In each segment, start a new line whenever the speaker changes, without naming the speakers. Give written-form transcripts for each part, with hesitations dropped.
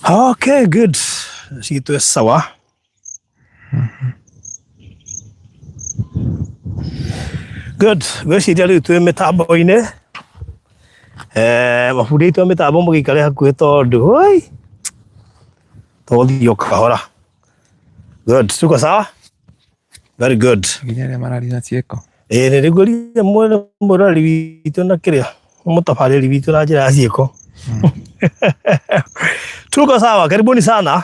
Okay, good. Citwe sawa. Good. Ngwĩciria rĩu twĩ mĩtambo-inĩ. Eh, mabundi aitũ a mĩtambo mũgĩikare hakuhĩ tondũ oi tũgũthiĩ o kahora. Good. Tuko sawa? Very good.
Nginya arĩa mararia na ciĩko.
Ĩĩ nĩ rĩguo mwĩroreri witũ na kĩrĩa mũtabarĩri witũ na njĩra ya ciĩko. Tuko sawa, karibuni sana.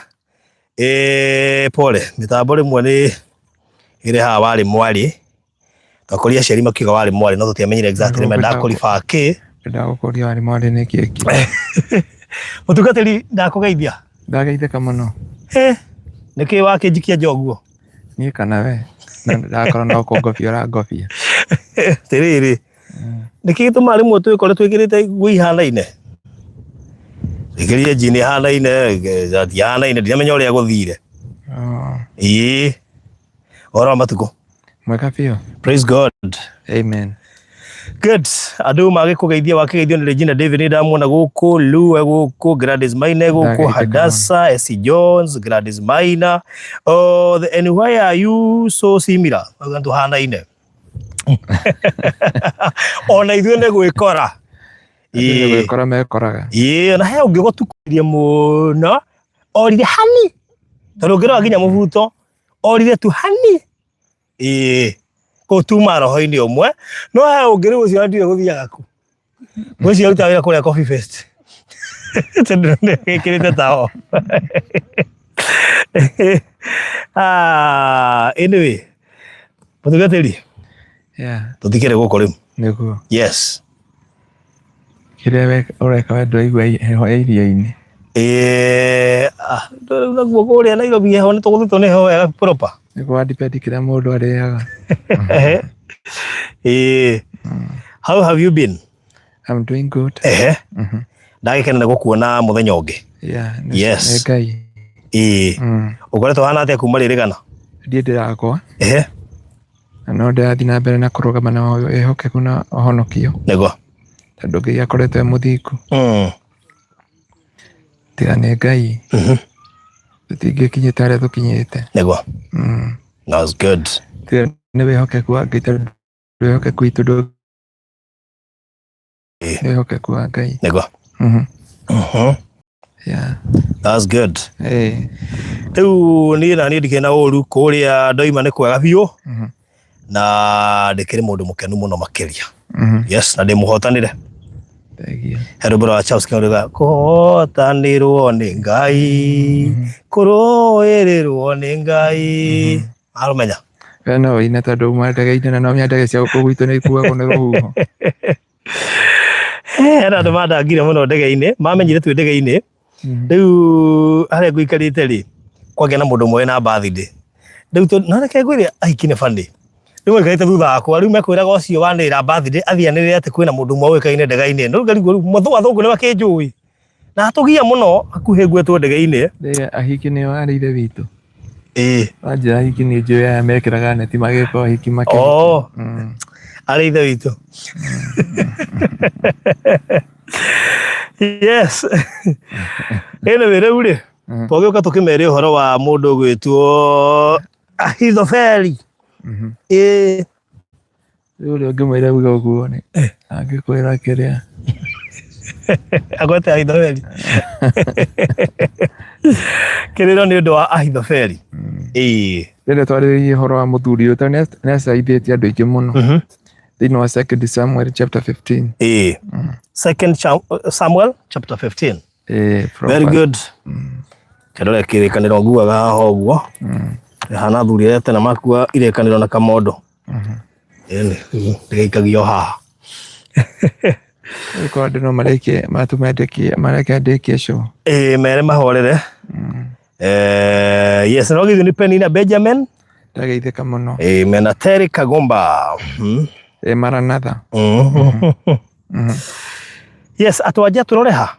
Ĩĩ pole, mĩtambo rĩmwe nĩ ĩrehaga warĩ mwarĩ. Twakorire aciari makiuga warĩ mwarĩ no tũtiamenyire exactly mendaga kũribaa kĩ.
Mendaga gũkũria warĩ mwarĩ nĩ kĩ.
Mũtungatĩri ndakũgeithia.
Ndageithĩka mũno.
Ĩ, nĩkĩ wakĩnjikia njoguo?
Niĩ kana we? Na ndakorwo no kũngobia ũrangobia.
Atĩrĩrĩ, nĩkĩ gĩtũmaga rĩmwe twĩkore twĩkĩrĩte nguo ihanaine? Ĩkĩrire njini ihanaine, shati ihanaine, ndiramenya ũrĩa gũthire.
Oh,
Ĩĩ, ũhoro wa matukũ?
Mwega biũ.
Praise God.
Amen.
Good. Andũ magĩkũgeithia wakĩgeithio nĩ Regina David nĩ ndamuona gũkũ, Luwe gũkũ, Gladys Maina gũkũ,
Ndagĩte
Hadassah, Essie Jones, Gladys Maina. Oh, the, and why are you so similar? Auga tũhanaine. Ona ithuĩ nĩ gwĩkora.
Andũ nĩ gwĩkora mekoraga.
Ĩĩ, ona he ũngĩ gũtukĩria mũno orire hani tondũ ũngĩrora nginya mũbuto orire tu hani ĩĩ kũu tuma roho-inĩ ũmwe no he ũngĩ rĩu ũcio ndiũĩ gũthiaga kũ ũcio arutaga wĩra kũrĩa Coffee Fest tondũ nĩgĩkĩrĩte tao. Ah, anyway mũtungatĩri
Yeah,
tũtikĩrĩ gũkũ rĩu.
Nĩguo.
Yes.
Kĩrĩa ũreka we ndũraigua heho ya iria-inĩ.
Ĩĩ, ah, rĩu naguo kũrĩa Nairobi heho nĩ tũgũthĩtwo nĩ heho wega proper.
Nĩ kwa depend kĩrĩa mũndũ arĩaga.
Ĩĩ. How have you been?
I'm doing good.
Ehe. Ndagĩkena nĩ gũkuona mũthenya ũngĩ.
Yeah,
Yes.
nĩ Ngai.
Ĩĩ. Ũkoretwo hana atĩa kuma rĩrĩgana?
Ndiĩ ndĩragwa.
Ehe.
Na no ndĩrathiĩ na mbere na kũrũgama na wĩhokeku na ũhonokio.
Nĩguo.
Tondũ Ngai akoretwo e mũthingu. Tiga nĩ Ngai. Tũtingĩkinyĩte harĩa tũkinyĩte.
Nĩguo. That's good.
Tiga nĩ wĩhokeku wa Ngai tondũ wĩhokeku witũ ndũ nĩ wĩhokeku wa Ngai.
Nĩguo.
Yeah.
That's good.
Eh.
Rĩu niĩ na niĩ ndikĩrĩ na ũru kũrĩa ndoima nĩ kwega biũ na ndĩkĩrĩ mũndũ mũkenu mũno makĩria. Yes, na ndĩ mũhotanĩre.
Thengia.
He rwĩmbo rwa Charles Kĩng'ori rugaga kũhotanĩrwo nĩ Ngai, kũrũĩrĩrwo nĩ Ngai. Arũmenya.
We no ũine tondũ uma ndege-inĩ na no ndege cia gũkũ gwitũ nĩ ikuagwo nĩ rũhuho.
Hena andũ mandangire mũno ndege-inĩ, mamenyire twĩ ndege-inĩ. Rĩu harĩa ngũikarĩte rĩ, kwagĩa na mũndũ ũmwe wĩna birthday. Rĩu no reke ngwĩre ahiki nĩ funny. Rĩu maikarĩte thutha wakwa, rĩu mekwĩraga ũcio wanĩrĩra birthday athiĩ anĩrĩre atĩ kwĩna mũndũ ũmwe ũĩkaine ndege-inĩ. Rĩu ngarigwo rĩu athũngũ nĩ makĩnjũĩ. Na atũgia mũno hakuhĩ ngwetwo ndege-inĩ.
Ndege ahiki nĩo arĩ ithe witũ.
Ĩĩ.
Wanjĩra ahiki nĩ njũĩ aya mekĩraga neti magĩka ũhiki makĩhiki.
Oh. Arĩ ithe witũ. Yes. Anyway, rĩu rĩ, twagĩũka tũkĩmere ũhoro wa mũndũ ũgwĩtwo Ahithofeli. Ĩĩ.
Rĩu ũrĩa ũngĩmwĩra uge ũguo nĩ angĩkwĩra kĩrĩa.
Agwete Ahithofeli. Kĩrĩro nĩ ũndũ wa Ahithofeli. Ĩĩ.
Rĩrĩa twarĩrĩirie ũhoro wa mũthuri ũyũ tondũ nĩ acaithĩtie andũ aingĩ mũno thĩinĩ wa Second Samuel chapter 15.
Ĩĩ. Second Samuel chapter 15.
From
Very
verse-
good. Kĩrore kĩrĩkanĩro nguaga haha ũguo. Hana athuri arĩa tene makua irĩkanĩro na kamondo. Ĩni, ndĩgĩikagio haha.
Rĩu korwo andũ no marĩkie matũme ndĩkie mareke ndĩkie show.
Ĩĩ mere mahorere. Yes, no githĩ nĩ Penina Benjamin.
Ndageithĩka mũno.
Ĩĩ mena Terry Kagomba.
Maranatha.
Yes, atwanja tũrore ha?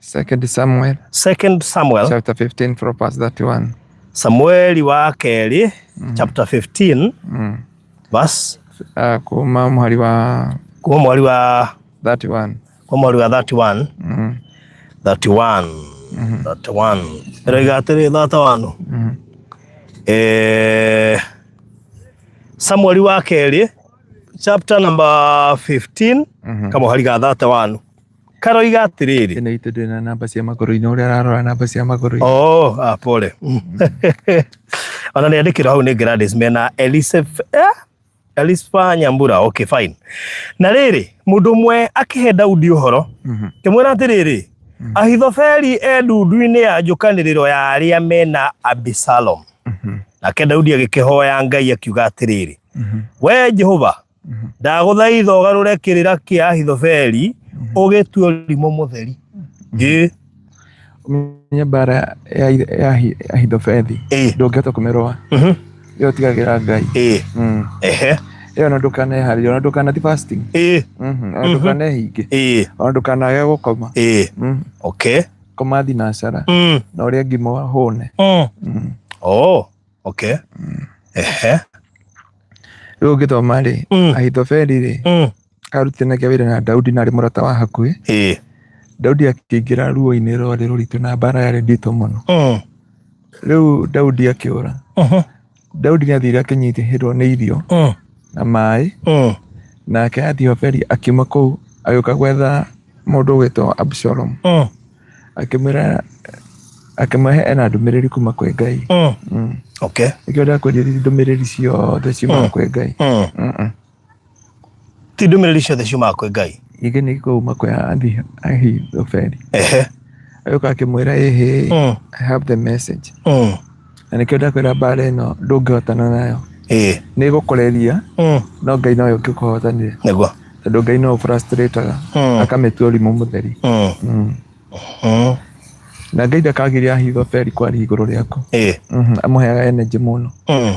Second Samuel.
Second Samuel.
Chapter 15 from verse 31.
Samueli wa kerĩ chapter 15 verse
Kuma mũhari wa
kuma mũhari wa
31.
Kuma mũhari wa 31. 31. 31 ĩroiga atĩrĩ 31. Samueli wa kerĩ chapter number 15, kamũhari ga 31 karoiga atĩrĩrĩ.
Ĩno itũ ndĩ na namba cia magũrũ-inĩ, ũrĩa ararora namba cia magũrũ-inĩ.
Oh, ah, pole. Ona nĩ andĩkĩrwo hau nĩ Gladys mena Elisef, Elispa Nyambura. Okay, fine. Na rĩrĩ, mũndũ ũmwe akĩhe Daudi ũhoro, kĩmwĩra atĩrĩrĩ, Ahithofeli e ndundu-inĩ ya njũkanĩrĩro ya arĩa mena Abisalom. Nake Daudi agĩkĩhoya Ngai akiuga atĩrĩrĩ, we Jehova, ndagũthaitha ũgarũre kĩrĩra kĩa Ahithofeli ũgĩtue ũrimũ mũtheri. Ĩ.
Ũmenye mbara ya Ahithofeli ndũngĩhota kũmĩrũa. Ĩyo tigagĩra Ngai.
Ehe.
Ĩyo ona ndũkaneharĩrie, ona ndũkanathiĩ fasting. Ona ndũkanehinge. Ona ndũkanage gũkoma.
Okay.
Koma thinacara na ũrĩe ngima hũne.
Oh, okay. Ehe.
Rĩu ũngĩthoma rĩ, Ahithofeli rĩ, arutithanagia wĩra na Daudi na arĩ mũrata wa hakuhĩ. Daudi akĩingĩra ruo-inĩ rwarĩ rũritũ na mbara yarĩ nditũ mũno. Rĩu Daudi akĩũra. Daudi nĩ athire akĩnyitĩrĩrwo nĩ irio na maĩ. Nake Ahithofeli akiuma kũu agĩũka gwetha mũndũ ũgwĩtwo Absalom. Akĩmwĩra, akĩmũhe ena ndũmĩrĩri kuma kwĩ Ngai.
Okay.
Nĩkĩo ndakwĩrire ndũmĩrĩri ciothe ciumaga kwĩ Ngai.
Ti ndũmĩrĩri ciothe ciumaga kwĩ Ngai.
Ingĩ nĩ kuma kwĩ Ahithofeli. Agĩũka akĩmwĩra, ĩhĩ, I have the message. Na nĩkĩo ndakwĩra mbara ĩno ndũngĩhotana nayo. Nĩ ĩgũkũreria, no Ngai nowe ũngĩkũhotanire.
Nĩguo.
Tondũ Ngai no frustrataga, akamĩtua ũrimũ mũtheri. Na Ngai ndakagiria Ahithofeli kwaria igũrũ rĩaku. Amũheaga energy mũno.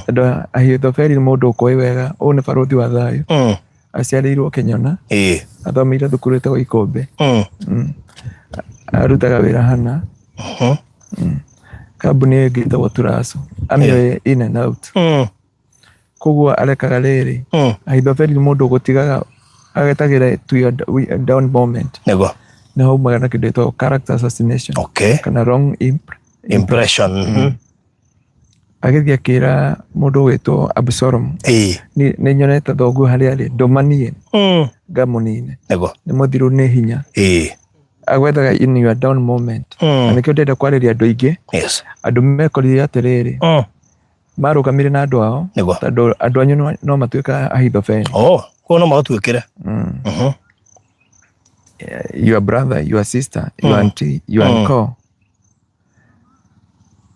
Tondũ Ahithofeli nĩ mũndũ ũkũĩ wega, ũyũ nĩ barũthi wa thayũ. Aciarĩirwo Kĩnyona. Athomeire thukuru ĩtagwo Ikũmbĩ. Arutaga wĩra hana. Kambuni ĩngĩ ĩtagwo Turaco. Amĩoĩ in and out. Koguo arekaga rĩrĩ, Ahithofeli nĩ mũndũ ũgũtigaga agetagĩra to your down moment.
Nĩguo.
Nĩho aumaga na kĩndũ gĩtagwo character assassination.
Okay.
Kana wrong
impression.
Agĩthiĩ akĩra mũndũ ũgwĩtwo Absalom, nĩ nyonete thoguo harĩa arĩ, ndũmanie ngamũnine.
Nĩguo.
Nĩ mũthiru nĩ hinya. Agwethaga in your down moment. Na nĩkĩo ndĩrenda kwarĩria andũ aingĩ.
Yes.
Andũ mekorire atĩrĩrĩ, marũgamire na andũ ao.
Nĩguo.
Tondũ andũ anyu no matuĩka Ahithofeli.
Oh, koguo no magũtuĩkĩre.
Your brother, your sister, your auntie, your uncle.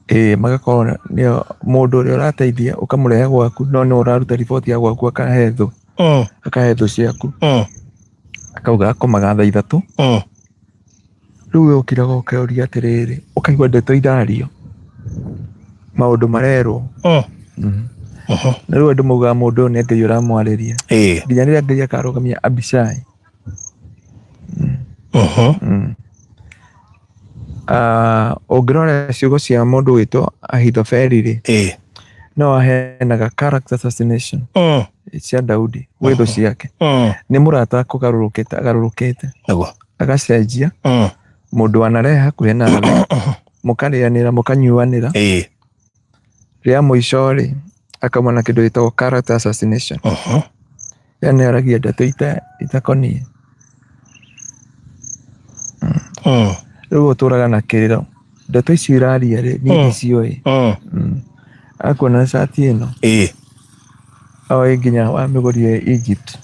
Ĩĩ magakorwo nĩo mũndũ ũrĩa ũrateithia ũkamũrehe gwaku no nĩwe ũraruta riboti ya gwaku akahe thũ. Akahe thũ ciaku. Akauga akomaga thaa 3. Rĩu we ũkiraga ũkeũria atĩrĩrĩ, ũkaigua ndeto irario, maũndũ marerwo. Na rĩu andũ maugaga mũndũ ũyũ nĩ Ngai ũramwarĩria. Nginya rĩrĩa Ngai akarũgamia Abishai. Ũngĩrora ciugo cia mũndũ wĩtwo Ahithofeli rĩ, no aheanaga character assassination cia Daudi gwĩ thũ ciake. Nĩ mũrata kũgarũrũkĩte agarũrũkĩte.
Nĩguo.
Agacenjia mũndũ wanarehe hakuhĩ nawe, mũkarĩanĩra, mũkanyuanĩra. Rĩa mũico rĩ, akauma na kĩndũ gĩtagwo character assassination. Yani aragia ndeto itakoniĩ. Rĩu ũtũraga na kĩrĩro, ndeto icio iraria rĩ, niĩ ndiciũĩ. Akuona cati ĩno, oĩ nginya wamĩgũrire Egypt.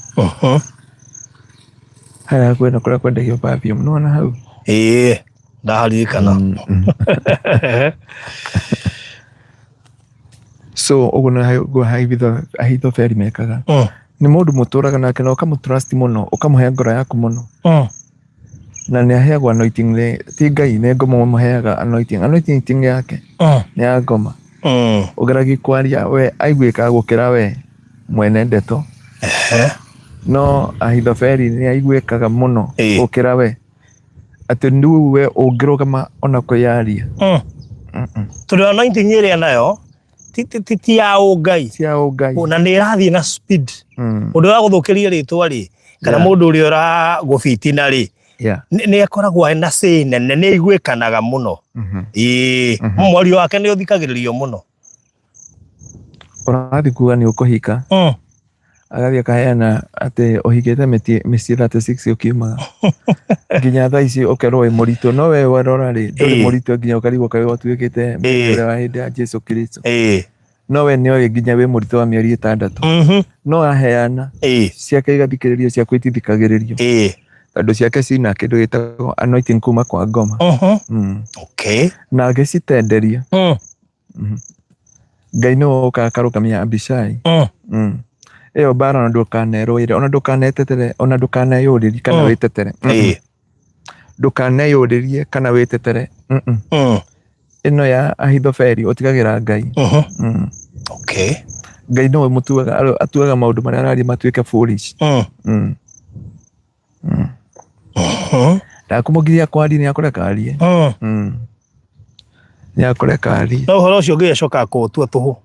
Harĩa hakuhĩ na kũrĩa kwendagio perfume, nĩwona hau?
Ĩĩ, ndaharirikana.
So ũguo nĩguo Ahithofeli mekaga. Nĩ mũndũ mũtũraga nake na ũkamũtrust mũno, ũkamũhe ngoro yaku mũno. Na nĩ aheagwo anointing nĩ ti Ngai, nĩ ngoma ũmũheaga anointing. Anointing yake nĩ ya ngoma. Ũgeragia kwaria we aiguĩkaga gũkĩra we mwene ndeto. No Ahithofeli nĩ aiguĩkaga mũno gũkĩra we. Atĩ rĩu we ũngĩrũgama ona kwĩyaria.
Tondũ anointing ĩrĩa nayo ti ya ũngai.
Ti ya ũngai.
Na nĩ ĩrathiĩ na speed. Mũndũ ũragũthũkĩria rĩtwa rĩ, kana mũndũ ũrĩa ũragũbitina rĩ,
Yeah.
Nĩ akoragwo na say nene, nĩ aiguĩkanaga mũno. Ĩĩ, mwario wake nĩ ũthikagĩrĩrio mũno.
Ũrathiĩ kuga nĩ ũkũhika, agathiĩ akaheana atĩ ũhikĩte mĩciĩ 36 ũkiumaga nginya thaa ici ũkerwo wĩ mũritũ, no we werora rĩ, ndũrĩ mũritũ, nginya ũkarigwo kaĩ watuĩkĩte ũrĩa wa hĩndĩ ya Jesu Kristo. No we nĩoĩ nginya wĩ mũritũ wa mĩeri 6. No aheana ciake igathikĩrĩrio, ciaku itithikagĩrĩrio, tondũ ciake cina kĩndũ gĩtagwo anointing kuma kwa ngoma. Na agĩcitenderia, Ngai nĩwe ũkaga akarũgamia Abishai. Ĩyo mbara ona ndũkanerũĩre, ona ndũkanetetere, ona ndũkaneyũrĩrie kana wĩtetere. Ndũkaneyũrĩrie kana wĩtetere. Ĩno ya Ahithofeli ũtigagĩra Ngai. Ngai nĩwe mũtuaga, atuaga maũndũ marĩa araria matuĩke foolish. Ndakũmũgiria kwaria, nĩ akũreka arie. Nĩ akũreka arie.
No ũhoro ũcio Ngai acokaga kũũtua tũhũ.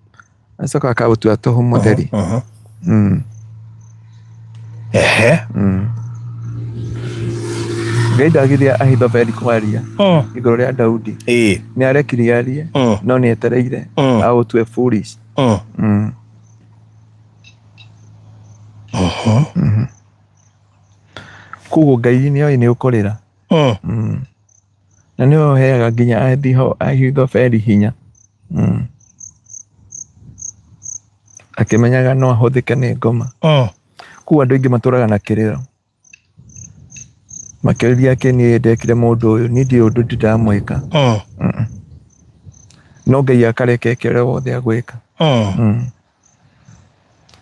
Acokaga akaũtua tũhũ mũtheri.
Ehe.
Ngai ndagiria Ahithofeli kwaria igũrũ rĩa Daudi. Nĩ arekirie arie, no nĩ etereire aũtue foolish. Koguo Ngai nĩ oĩ nĩ ũkũrĩra. Na nĩwe ũheaga nginya Ahithofeli hinya. Akĩmenyaga no ahũthĩke nĩ ngoma. Koguo andũ aingĩ matũraga na kĩrĩro. Makĩũria kĩ niĩ ndekire mũndũ ũyũ, niĩ ndirĩ ũndũ ndamwĩka. No Ngai akareka eke ũrĩa wothe agwĩka.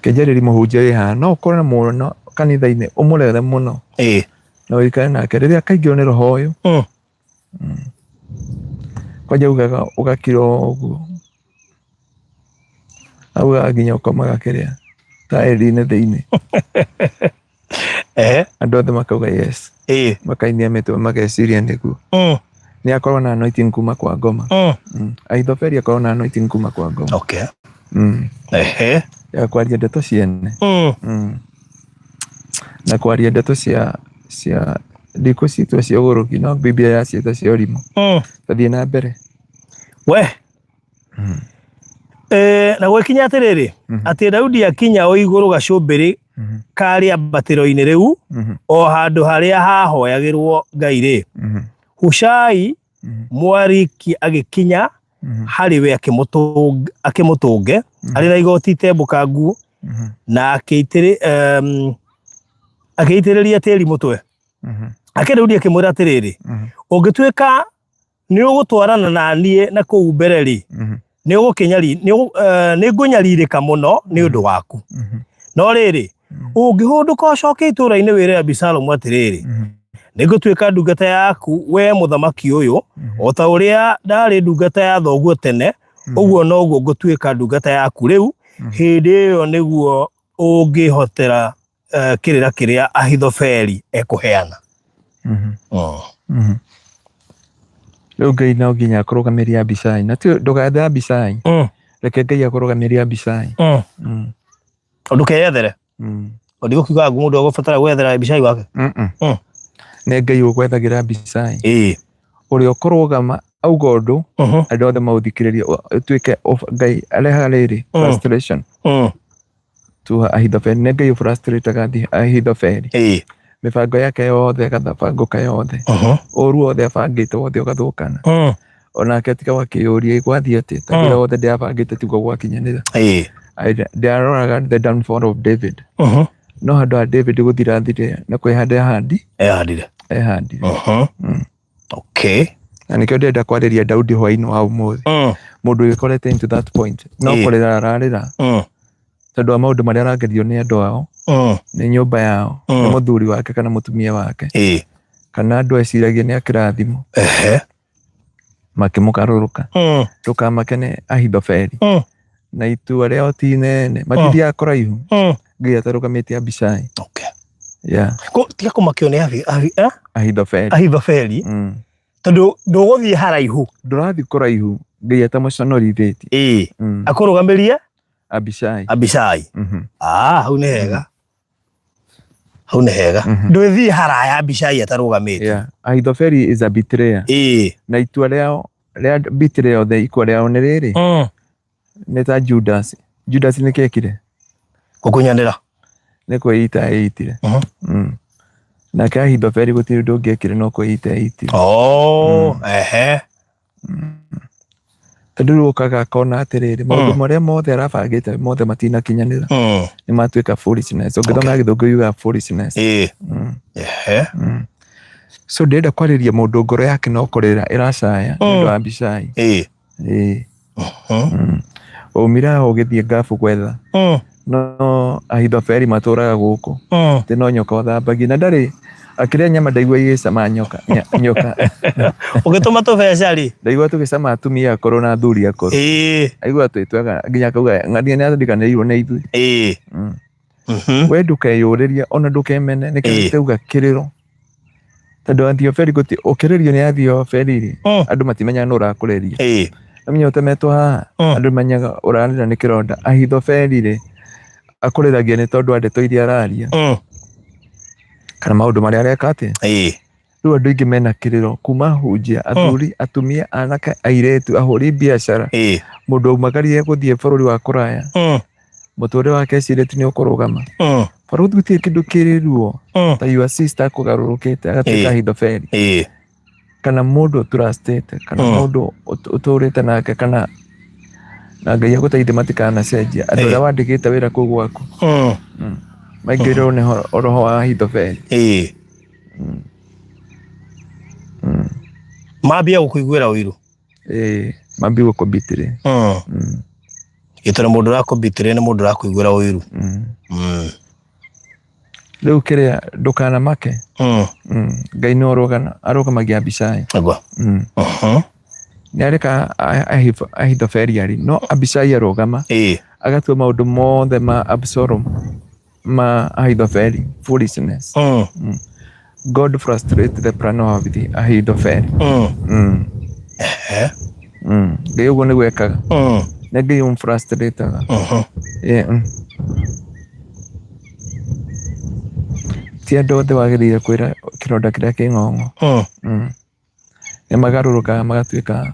Kĩnjarĩri mũhunjia wĩ haha, no ũkore mũno kanitha-inĩ ũmũrere mũno. Na ũikare nake rĩrĩa akaingĩrwo nĩ roho ũyũ. Kwanja ugaga ũgakira ũguo. Augaga nginya ũkomaga kĩrĩa taĩri-inĩ thĩinĩ. Andũ othe makauga yes. Makainia mĩtwe mageciria nĩguo. Nĩ akorwo na anointing kuma kwa ngoma. Ahithofeli akorwo na anointing kuma kwa ngoma. Ya kwaria ndeto ciene. Na kwaria ndeto cia ndikũcitua cia ũgũrũki, no Biblia yaciĩta cia ũrimũ. Tathiĩ na mbere.
We. Na gwĩkinya atĩrĩrĩ, atĩ Daudi akinya o igũrũ gacũmbĩrĩ ka rĩambatĩro-inĩ rĩu, o handũ harĩa hahoyagĩrwo Ngai rĩ, Hushai Mwariki agĩkinya harĩ we akĩmũtũnge arĩ na igoti itembũkangu, na akĩitĩrĩria tĩri mũtwe. Ake Daudi akĩmwĩra atĩrĩrĩ, ũngĩtuĩka nĩ ũgũtwarana na niĩ na kũu mbere rĩ, nĩ ngũnyarirĩka mũno nĩ ũndũ waku. No rĩrĩ, ũngĩhũndũka ũcoke itũũra-inĩ wĩre Abisalomu atĩrĩrĩ, nĩ ngũtuĩka ndungata yaku we mũthamaki ũyũ, o ta ũrĩa ndarĩ ndungata ya thoguo tene, ũguo noguo ngũtuĩka ndungata yaku rĩu. Hĩndĩ ĩyo nĩguo ũngĩhotera kĩrĩra kĩrĩa Ahithofeli ekũheana.
Rĩu Ngai no nginya akũrũgamĩrie Abishai, na ti ndũgathe Abishai, reke Ngai akũrũgamĩrie Abishai.
Ndũkeyethere. Ndigũkiuga mũndũ agũbatara gwethera Abishai wake.
Nĩ Ngai ũgwethagĩra Abishai. Ũrĩa ũkũrũgama auga ũndũ, andũ othe maũthikĩrĩrie, ũtuĩke Ngai arehaga rĩrĩ frustration to Ahithofeli. Nĩ Ngai ũfrustrataga Ahithofeli. Mĩbango yake yothe ĩgathabangũka yothe. Ũru wothe abangĩte wothe ũgathũkana. Onake atiga wakĩyũria gwathiĩ atĩa, ta ũrĩa wothe ndĩabangĩte tiguo gwakinyanĩra. Ndĩaroraga the downfall of David. No handũ ha David gũthira thire na kwĩhanda ehandi.
Ehandire.
Ehandire.
Okay.
Na nĩkĩo ndĩrenda kwarĩria Daudi hwaĩ-inĩ wa ũmũthĩ. Mũndũ wĩkorete into that point. No kũrĩra ararĩra. Tondũ wa maũndũ marĩa aragerio nĩ andũ ao, nĩ nyũmba yao, nĩ mũthuri wake kana mũtumia wake. Kana andũ eciragia nĩ akĩrathimo. Makĩmũgarũrũka. Ndũkamake nĩ Ahithofeli. Na itua rĩao ti inene. Matithiaga kũraihu. Ngai atarũgamĩtie Abishai. Yeah.
Tiga kũmakio nĩ
Ahithofeli.
Ahithofeli. Tondũ ndũgũthiĩ haraihu.
Ndũrathiĩ kũraihu. Ngai atamũconorithĩtie.
Akũrũgamĩrie
Abishai.
Abishai. Hau nĩ hega. Hau nĩ hega. Ndwĩthiĩ haraya Abishai atarũgamĩte.
Yeah. Ahithofeli is a betrayer. Na itua rĩao rĩa betrayal the ikua rĩao nĩ rĩrĩ nĩ ta Judas. Judas nĩ kekire
Gũkunyanĩra.
Nĩ kwĩita eitire. Nake Ahithofeli gũtirĩ ũndũ ũngĩekire no kwĩita eitire.
Oh, ehe.
Tondũ rĩu okaga akona atĩrĩrĩ, maũndũ marĩa mothe arabangĩte mothe matinakinyanĩra, nĩ matuĩka foolishness. Ũngĩthoma Gĩthũngũ yugaga foolishness.
Ehe.
So ndĩrenda kwarĩria mũndũ ngoro yake no kũrĩra ĩracaya nĩ ũndũ wa Abishai. Ĩĩ. Waumire haha ũgĩthiĩ ngabu gwetha no Ahithofeli matũraga gũkũ, atĩ no nyoka ũthambagia na ndarĩ akĩrĩa nyama, ndaigua igĩcama nyoka nyoka.
Ũgĩtũma tũbeca rĩ?
Ndaigua tũgĩcama atumia akũrũ na athuri akũrũ. Aigua twĩ twega nginya akauga ng'ania nĩ ariganĩirwo nĩ ithuĩ. We ndũkeyũrĩrie ona ndũkemene nĩkĩo tauga kĩrĩro, tondũ Athiofeli gũti ũkĩrĩrio nĩ Athiofeli rĩ, andũ matimenyaga nũ ũrakũrĩria. Namenya ũtemetwo haha, andũ menyaga ũrarĩra nĩ kĩronda. Ahithofeli rĩ, akũrĩragia nĩ tondũ wa ndeto iria araria kana maũndũ marĩa areka atĩa. Rĩu andũ aingĩ mena kĩrĩro kuma hunjia, athuri, atumia, anake, airĩtu, ahũri biacara, mũndũ aumagarire gũthiĩ bũrũri wa kũraya, mũtũrĩre wake ecirĩtie nĩ ũkũrũgama. Barũthi, gũtirĩ kĩndũ kĩrĩ ruo ta your sister kũgarũrũkĩte agatuĩka Ahithofeli, kana mũndũ ũtrustĩte, kana mũndũ ũtũrĩte nake, kana na Ngai agũteithie matikanacenjia andũ arĩa wandĩkĩte wĩra kũu gwaku, maingĩrĩrwo nĩ roho wa Ahithofeli.
Mambia gũkũiguĩra ũiru.
Ĩĩ, mambie gũkũbitĩrĩ.
Gĩtũra mũndũ ũrakũbitĩrĩ nĩ mũndũ ũrakũiguĩra ũiru.
Rĩu kĩrĩa ndũkanamake. Ngai nĩ arũgamagia Abishai.
Nĩguo.
Nĩ areka Ahithofeli arĩ no Abishai arũgama, agatua maũndũ mothe ma Absalom, ma Ahithofeli, foolishness. God frustrate the plan of the Ahithofeli.
Ehe.
Ngai ũguo nĩguo ekaga. Nĩ Ngai ũmfrustrataga. Yeah. Ti andũ othe wagĩrĩire kwĩra kĩronda kĩrĩa kĩ ng'ong'o. Nĩ magarũrũkaga magatuĩka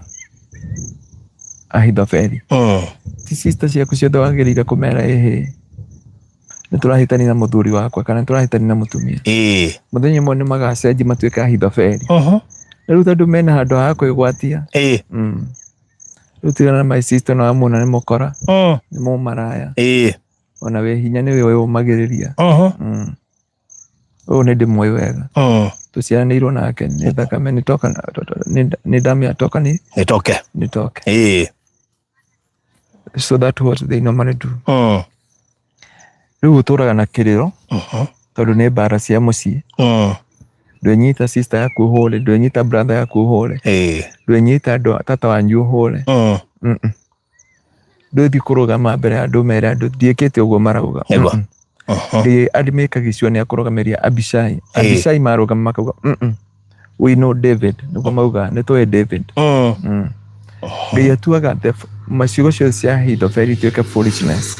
Ahithofeli. Ti sister ciaku ciothe wagĩrĩire kũmera ĩhĩ nĩ tũrahĩtania na mũthuri wakwa kana nĩ tũrahĩtania na mũtumia. Mũthenya ũmwe nĩ magacenjia matuĩke Ahithofeli. Rĩu tondũ mena handũ ha kwĩgwatia. Rĩu tigana na my sister, no amwona nĩ mũkora, nĩ mũmaraya, ona wĩ hinya nĩwe wĩyũmagĩrĩria. Ũyũ nĩ ndĩmũĩ wega, tũciaranĩirwo nake nĩ thakame, nĩ toka nĩ damu ya toka ni
Nĩtoke.
Nĩ toke. So that what they normally do. Rĩu ũtũraga na kĩrĩro tondũ nĩ mbara cia mũciĩ. Ndwenyita sister yaku ũhũre, ndwenyita brother yaku ũhũre, ndwenyita andũ tata wanyu ũhũre. Ndũthiĩ kũrũgama mbere ya andũ mere andũ ndiĩkĩte ũguo marauga.
Nĩguo.
Ngai adimĩkagia cio nĩ akũrũgamĩria Abishai. Abishai marũgama makauga, we know David." Nĩguo mauga nĩ tũĩ David. Ngai atuaga maciugo ciothe cia Ahithofeli ituĩke foolishness.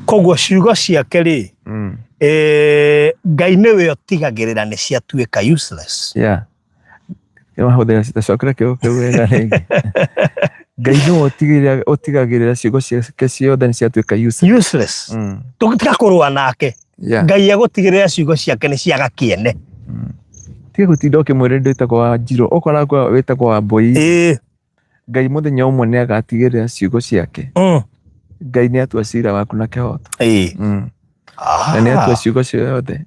Koguo ciugo ciake rĩ, Ngai nĩwe ũtigagĩrĩra nĩ ciatuĩka useless.
Yeah. Mahũthĩra citacokera kĩugo kĩu wega rĩngĩ. Ngai nĩwe ũtigagĩrĩra ciugo ciake ciothe nĩ ciatuĩka useless.
Useless. Tũtiga kũrũa nake. Ngai egũtigĩrĩra ciugo ciake nĩ ciaga kĩene.
Tiga gũtinda ũkĩmwĩra ndwĩtagwo wa Njirũ, okorwo wĩtagwo wa Mbũi. Ngai mũthenya ũmwe nĩ agatigĩrĩra ciugo ciake. Ngai nĩ atua cira waku na kĩhoto. Na nĩ atua ciugo ciothe.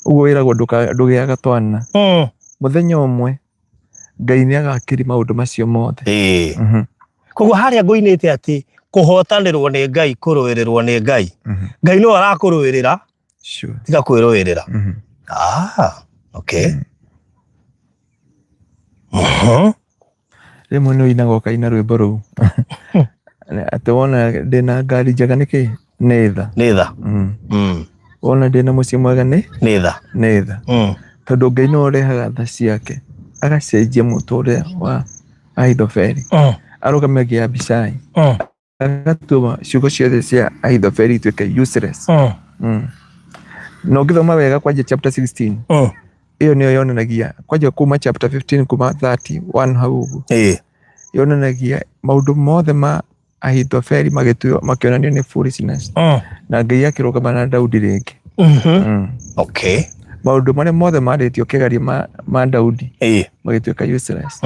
Ũguo wĩragwo ndũgĩaga twana. Mũthenya ũmwe Ngai nĩ agakiri maũndũ macio mothe.
Koguo harĩa ngũinĩte atĩ kũhotanĩrwo nĩ Ngai, kũrũĩrĩrwo nĩ Ngai. Ngai no arakũrũĩrĩra, tiga kwĩrũĩrĩra. Ah, okay.
Rĩmwe nĩ ũinaga ũkaina rwĩmbo rũu atĩ wona ndĩna ngari njega nĩkĩ nĩ tha.
Nĩ tha.
Wona ndĩna mũciĩ mwega nĩ
Nĩ tha.
Nĩ tha. Tondũ Ngai nĩwe ũrehaga tha ciake agacenjia mũtũrĩre wa Ahithofeli, arũgamagia Abishai. Agatũma ciugo ciothe cia Ahithofeli ituĩke useless. Na ũngĩthoma wega kwanja chapter 16 ĩyo nĩyo yonanagia kwanja kuma chapter 15 kuma 31 hau ũguo yonanagia maũndũ mothe ma Ahithofeli magĩtuo makĩonanio nĩ foolishness na Ngai akĩrũgama na Daudi rĩngĩ.
Okay.
Maũndũ marĩa mothe marĩtio kĩgerio ma Daudi magĩtuĩka useless.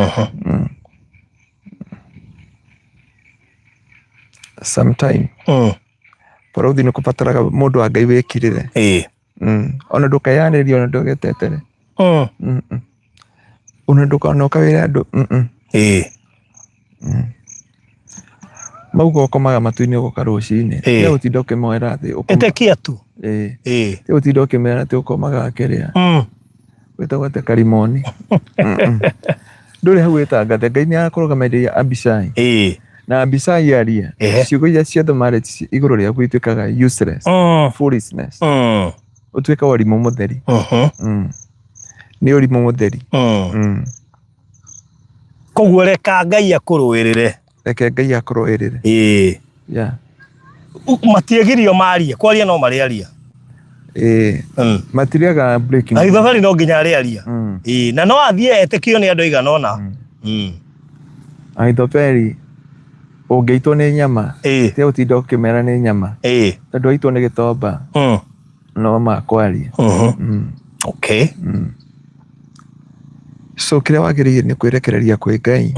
Sometime borithi nĩ kũbataraga mũndũ wa Ngai wĩkirĩre. Ona ndũkeyanĩrie ona ndũgetetere. Ona ndũkanoka wĩre andũ. Mauga ũkomaga matu-inĩ ũgoka rũcinĩ. Tiga gũtinda ũkĩmoera atĩ
Ĩtĩkia tu.
Tiga gũtinda ũkĩmera atĩ ũkomaga kĩrĩa. Wĩtagwo atĩa karimoni. Ndũrĩ hau wĩtangathe Ngai nĩ akũrũgamĩrĩria Abishai. Na Abishai aria ciugo iria ciothe marĩtie igũrũ rĩaku ituĩkaga useless, foolishness. Ũtuĩka ũrimũ mũtheri. Nĩ ũrimũ mũtheri.
Koguo reka Ngai akũrũĩrĩre.
Reke Ngai akũrũĩrĩre. Yeah.
Matiĩgirio marie, kwaria no marĩaria.
Matirĩaga breaking.
Ahithofeli no nginya arĩaria. Na no athiĩ etĩkio nĩ andũ aigana ũna.
Ahithofeli ũngĩitwo nĩ nyama tiga gũtinda ũkĩmera nĩ nyama tondũ waitwo nĩ gĩtomba no makwaria.
Okay.
So kĩrĩa wagĩrĩire nĩ kwĩrekereria kwĩ Ngai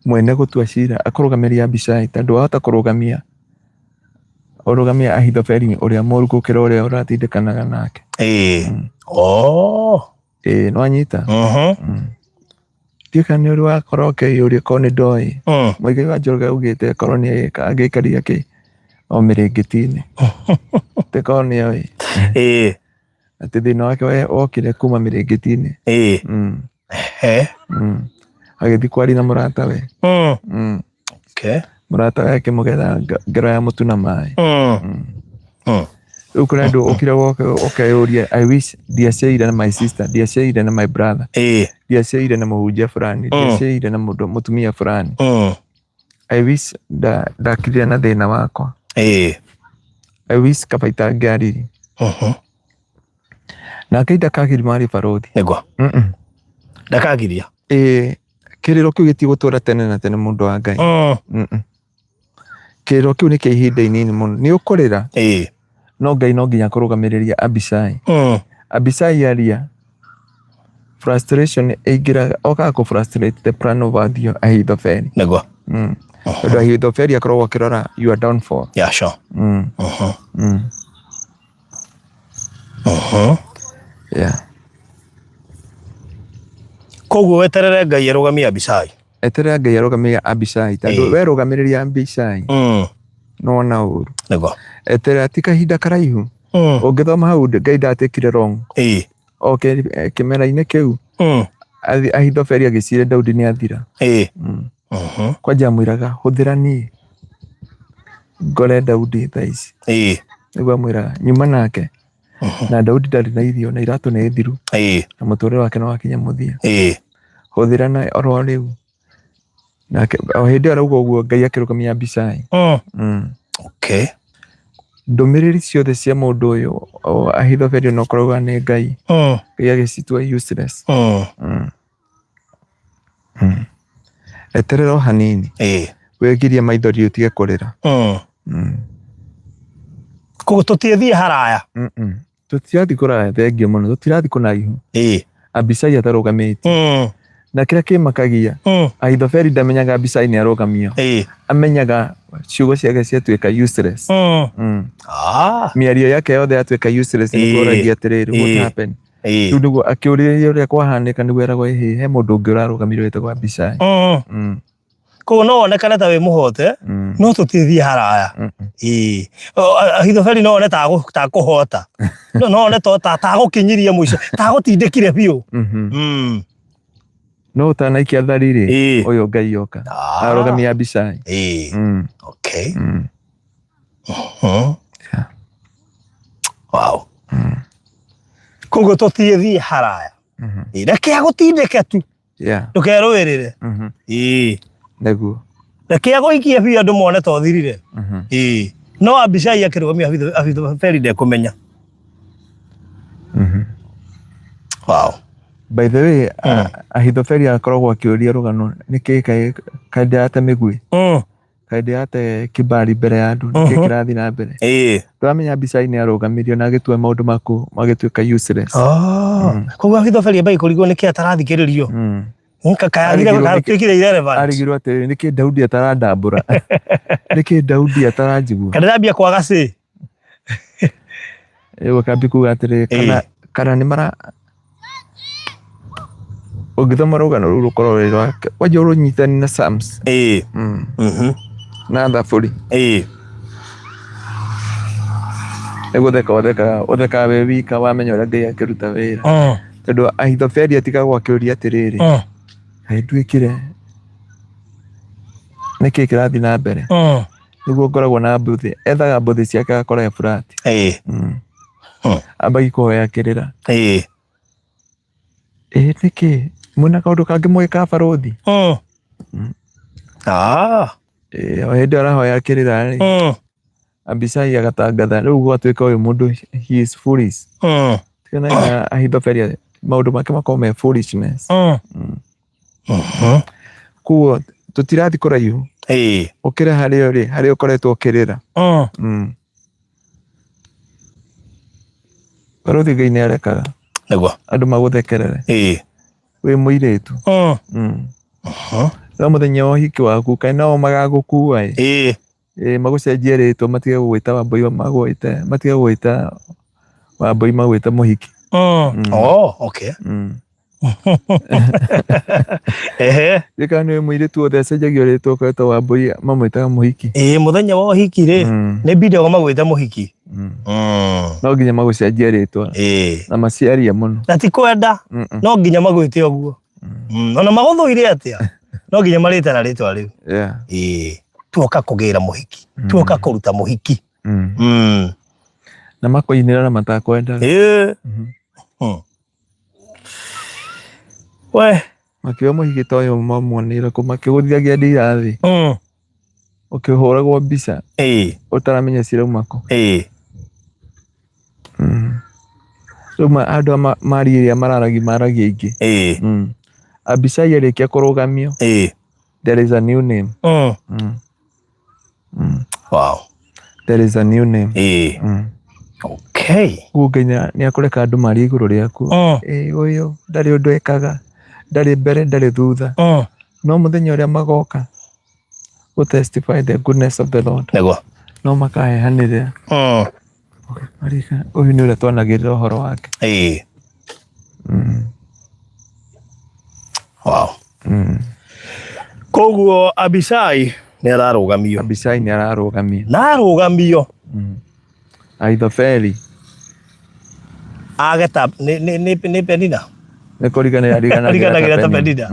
mwene gũtua cira akũrũgamĩrie Abishai tondũ wahota kũrũgamia ũrũgamia Ahithofeli ũrĩa mũru gũkĩra ũrĩa ũratindĩkanaga nake.
Oh.
Nĩwanyita? Ndiũĩ kana nĩ ũrĩ wakorwo ũkĩyũria korwo nĩ ndoĩ. Mũigai wa Njoroge augĩte korwo nĩ angĩaikarire kĩ o mĩrĩngĩti-inĩ. Atĩ korwo nĩ oĩ. Atĩ thĩna wake wokire kuma mĩrĩngĩti-inĩ. Agĩthiĩ kwaria na mũratawe. Mũratawe akĩmũgetha ngero ya mũtu na maĩ. Rĩu kũrĩ andũ ũkire ũkeyũria I wish ndiaciarire na my sister, ndiaciarire na my brother, ndiaciarire na mũhunjia fulani, ndiaciarire na mũndũ mũtumia fulani. I wish ndakirire na thĩna wakwa. I wish kaba itangĩaririe. Nake ndakagiria marĩ barũthi.
Nĩguo. Ndakagiria.
Kĩrĩro kĩu gĩtigũtũra tene na tene mũndũ wa Ngai. Kĩrĩro kĩu nĩ kĩa ihinda inini mũno. Nĩ ũkũrĩra. No Ngai no nginya kũrũgamĩrĩria Abishai. Abishai aria frustration ĩingĩraga okaga kũ frustrate the plan of Ahithofeli.
Nĩguo.
Tondũ Ahithofeli akoragwo akĩrora your downfall.
Yeah, sure.
Yeah.
Koguo weterere Ngai arũgamie Abishai.
Eterera Ngai arũgamie Abishai tondũ we rũgamĩrĩria Abishai nĩwona ũru.
Nĩguo.
Eterera ti kahinda karaihu. Ũngĩthoma hau Ngai ndatekire wrong. O kĩmera-inĩ kĩu Ahithofeli agĩciria Daudi nĩ athira. Kwanja amwĩraga hũthĩra niĩ ngore Daudi thaa ici. Nĩguo amwĩraga nyuma nake. Na Daudi ndarĩ na irio na iratũ nĩ thiru. Na mũtũrĩre wake nĩ wakinya mũthia. Hũthĩra na oro rĩu. Nake o hĩndĩ ĩyo arauga ũguo Ngai akĩrũgamia Abishai.
Okay.
Ndũmĩrĩri ciothe cia mũndũ ũyũ Ahithofeli ona ũkoragwo nĩ Ngai. Ngai agĩcitua useless. Eterera o hanini. Wĩgirie maithori ũtige kũrĩra.
Koguo tũtiĩthiĩ haraya.
Tũtirathiĩ kũraya, thengiũ mũno. Tũtirathiĩ kũnaihu. Abishai atarũgamĩtie. Na kĩrĩa kĩmakagia, Ahithofeli ndamenyaga Abishai nĩ arũgamio. Amenyaga ciugo ciake ciatuĩka useless. Mĩario yake yothe yatuĩka useless nĩguo oragia atĩrĩrĩ, what happened? Rĩu nĩguo akĩũrĩrĩria ũrĩa kwahanĩka nĩguo eragwo ĩhĩ he mũndũ ũngĩ ũrarũgamire wĩtagwo Abishai.
Koguo no wonekane ta wĩ mũhote no tũtithiĩ haraya. Ahithofeli no one ta kũhota no one ta tagũkinyirie mũico tagũtindĩkire biũ.
No ũtanaikia thari rĩ ũyũ Ngai oka arũgamia Abishai.
Okay. Wow. Koguo tũtiĩthiĩ haraya. Reke agũtindĩke tu. Ndũkerũĩrĩre.
Nĩguo.
Reke agũikie biũ andũ mone ta ũthirire. Ĩĩ. No Abishai akĩrũgamia Ahithofeli ndekũmenya. Wow.
By the way, Ahithofeli akoragwo akĩũria rũgano nĩkĩ kaĩ ndĩrate mĩguĩ, kaĩ ndĩrate kĩbari mbere ya andũ, nĩkĩ kĩrathiĩ na mbere. Ndũramenya Abishai nĩ arũgamirio na agĩtua maũndũ maku magĩtuĩka useless.
Oh. Koguo Ahithofeli ambagia kũrigwo nĩkĩ atarathikĩrĩrio. Kayagire gatuĩkire irrelevant.
Arigirwo atĩrĩrĩ, nĩkĩ Daudi atarandambũra? Nĩkĩ Daudi ataranjigua?
Kana ndambia kwaga cĩ.
Rĩu akambia kuga atĩrĩrĩ, kana kana nĩ mara ũngĩthoma rũgano rũu rũkorwo rwĩ rwa wanja ũrũnyitani na Psalms Na thaburi. Nĩ gũtheka ũthekaga ũthekaga wĩ wika wamenya ũrĩa Ngai akĩruta wĩra. Tondũ Ahithofeli atigagwo akĩũria atĩrĩrĩ, kaĩ nduĩkire nĩkĩ kĩrathiĩ na mbere? Nĩguo ngoragwo na mbũthĩ, ethaga mbũthĩ ciake agakora Efurati. Ambagi kũhoya kĩrĩra. Ĩ nĩkĩ? Mwĩna kaũndũ kangĩ mũgĩka barũthi?
Ah.
Ĩ, o hĩndĩ ĩyo arahoya kĩrĩra rĩ, Abishai agatangatha rĩu gwatuĩka ũyũ mũndũ he is foolish. Tigana na Ahithofeli maũndũ make makoragwo me foolishness. Koguo tũtirathiĩ kũraihu. Ũkĩra harĩa ũrĩ, harĩa ũkoretwo ũkĩrĩra. Barũthi Ngai nĩ arekaga
Nĩguo.
andũ magũthekerere. Wĩ mũirĩtu. No mũthenya wa ũhiki waku kaĩ nao magagũkua ĩ. Ĩ magũcenjie rĩtwa matige gũgwĩta Wambũi magwĩte matige gũgwĩta Wambũi magwĩte mũhiki.
Oh, okay. Ehe.
Gĩka nĩ mũirĩtu wothe acenjagio rĩtwa ũkagetwo Wambũi mamwĩtaga mũhiki.
Ĩĩ mũthenya wa ũhiki rĩ, nĩ mbindago magwĩte mũhiki.
No nginya magũcenjie rĩtwa na maciarie mũno.
Na ti kwenda, no nginya magwĩte ũguo. Ona magũthũire atĩa, no nginya marĩte na rĩtwa rĩu. Ĩĩ. Tuoka kũgĩra mũhiki, tuoka kũruta mũhiki.
Na makoinĩra na matakwendaga.
Ĩĩ. We.
Makiuga mũhiki ta ũyũ mamuonire kũ makĩgũthagia ndira thĩ. Ũkĩhũragwo mbica. Ũtaramenya cirauma kũ. Rĩu andũ aya maria ĩrĩa mararagia maragia aingĩ. Abishai arĩkia kũrũgamio. There is a new name.
Wow.
There is a new name.
Okay.
Koguo Ngai nĩ akũreka andũ marie igũrũ rĩaku. Ĩ ũyũ ndarĩ ũndũ ekaga, ndarĩ mbere ndarĩ thutha. No mũthenya ũrĩa magoka gũ testify the goodness of the Lord.
Nĩguo.
No makahehanĩrĩra. Marika, ũyũ nĩ ũrĩa twanagĩrĩra ũhoro wake.
Wow. Koguo Abishai nĩ ararũgamio.
Abishai nĩ ararũgamio.
Na arũgamio.
Ahithofeli.
Ageta nĩ nĩ nĩ nĩ Penina.
Nĩ kũriganĩra
ariganagĩra ta Penina.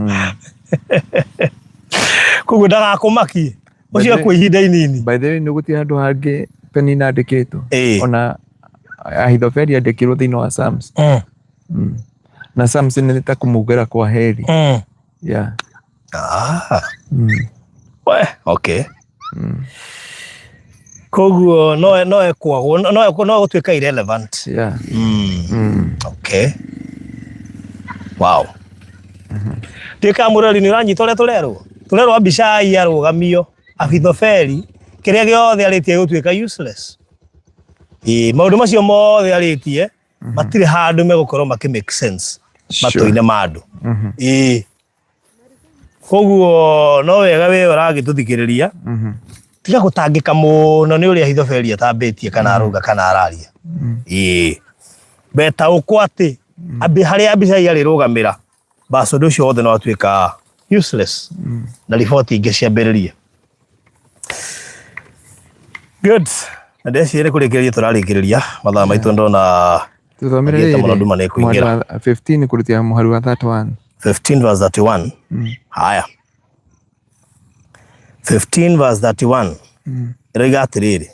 Koguo ndagakũmakie. Ũcio kwa ihinda inini.
By the way, nĩ gũtirĩ handũ hangĩ Penina andĩkĩtwo. Ona Ahithofeli andĩkirwo thĩinĩ wa Psalms. Na Psalms nĩ ta kũmugĩra kwa heri. Yeah.
Ah. We, okay. Koguo no no ekwagwo no no gũtuĩka irrelevant.
Yeah.
Okay. Wow. Tuĩka mũrori nĩ ũranyita ũrĩa tũrerwo. Tũrerwo Abishai arũgamio, Ahithofeli kĩrĩa gĩothe arĩtie gũtuĩka useless. Ĩĩ, maũndũ macio mothe arĩtie matirĩ handũ megũkorwo makĩ make sense matũ-inĩ ma andũ. Ĩĩ. Koguo no wega we ũragĩtũthikĩrĩria tiga gũtangĩka mũno nĩ ũrĩa Ahithofeli atambĩtie kana arauga kana araria. Ĩĩ. Beta ũkwo atĩ harĩa Abishai arĩrũgamĩra bas ũndũ ũcio wothe no atuĩka useless na riboti ingĩ ciambĩrĩrie. Good. Na ndeciria nĩ kũrĩkĩrĩria tũrarĩkĩrĩria mathaa maitũ ndona
Tũthomere
Athiĩte mũno
rĩrĩ
nduma nĩ
mũhari
ĩkũingĩra.
wa 15 kũrutia mũhari wa 31.
15 verse 31. Haya. 15 verse 31. Ĩroiga atĩrĩrĩ.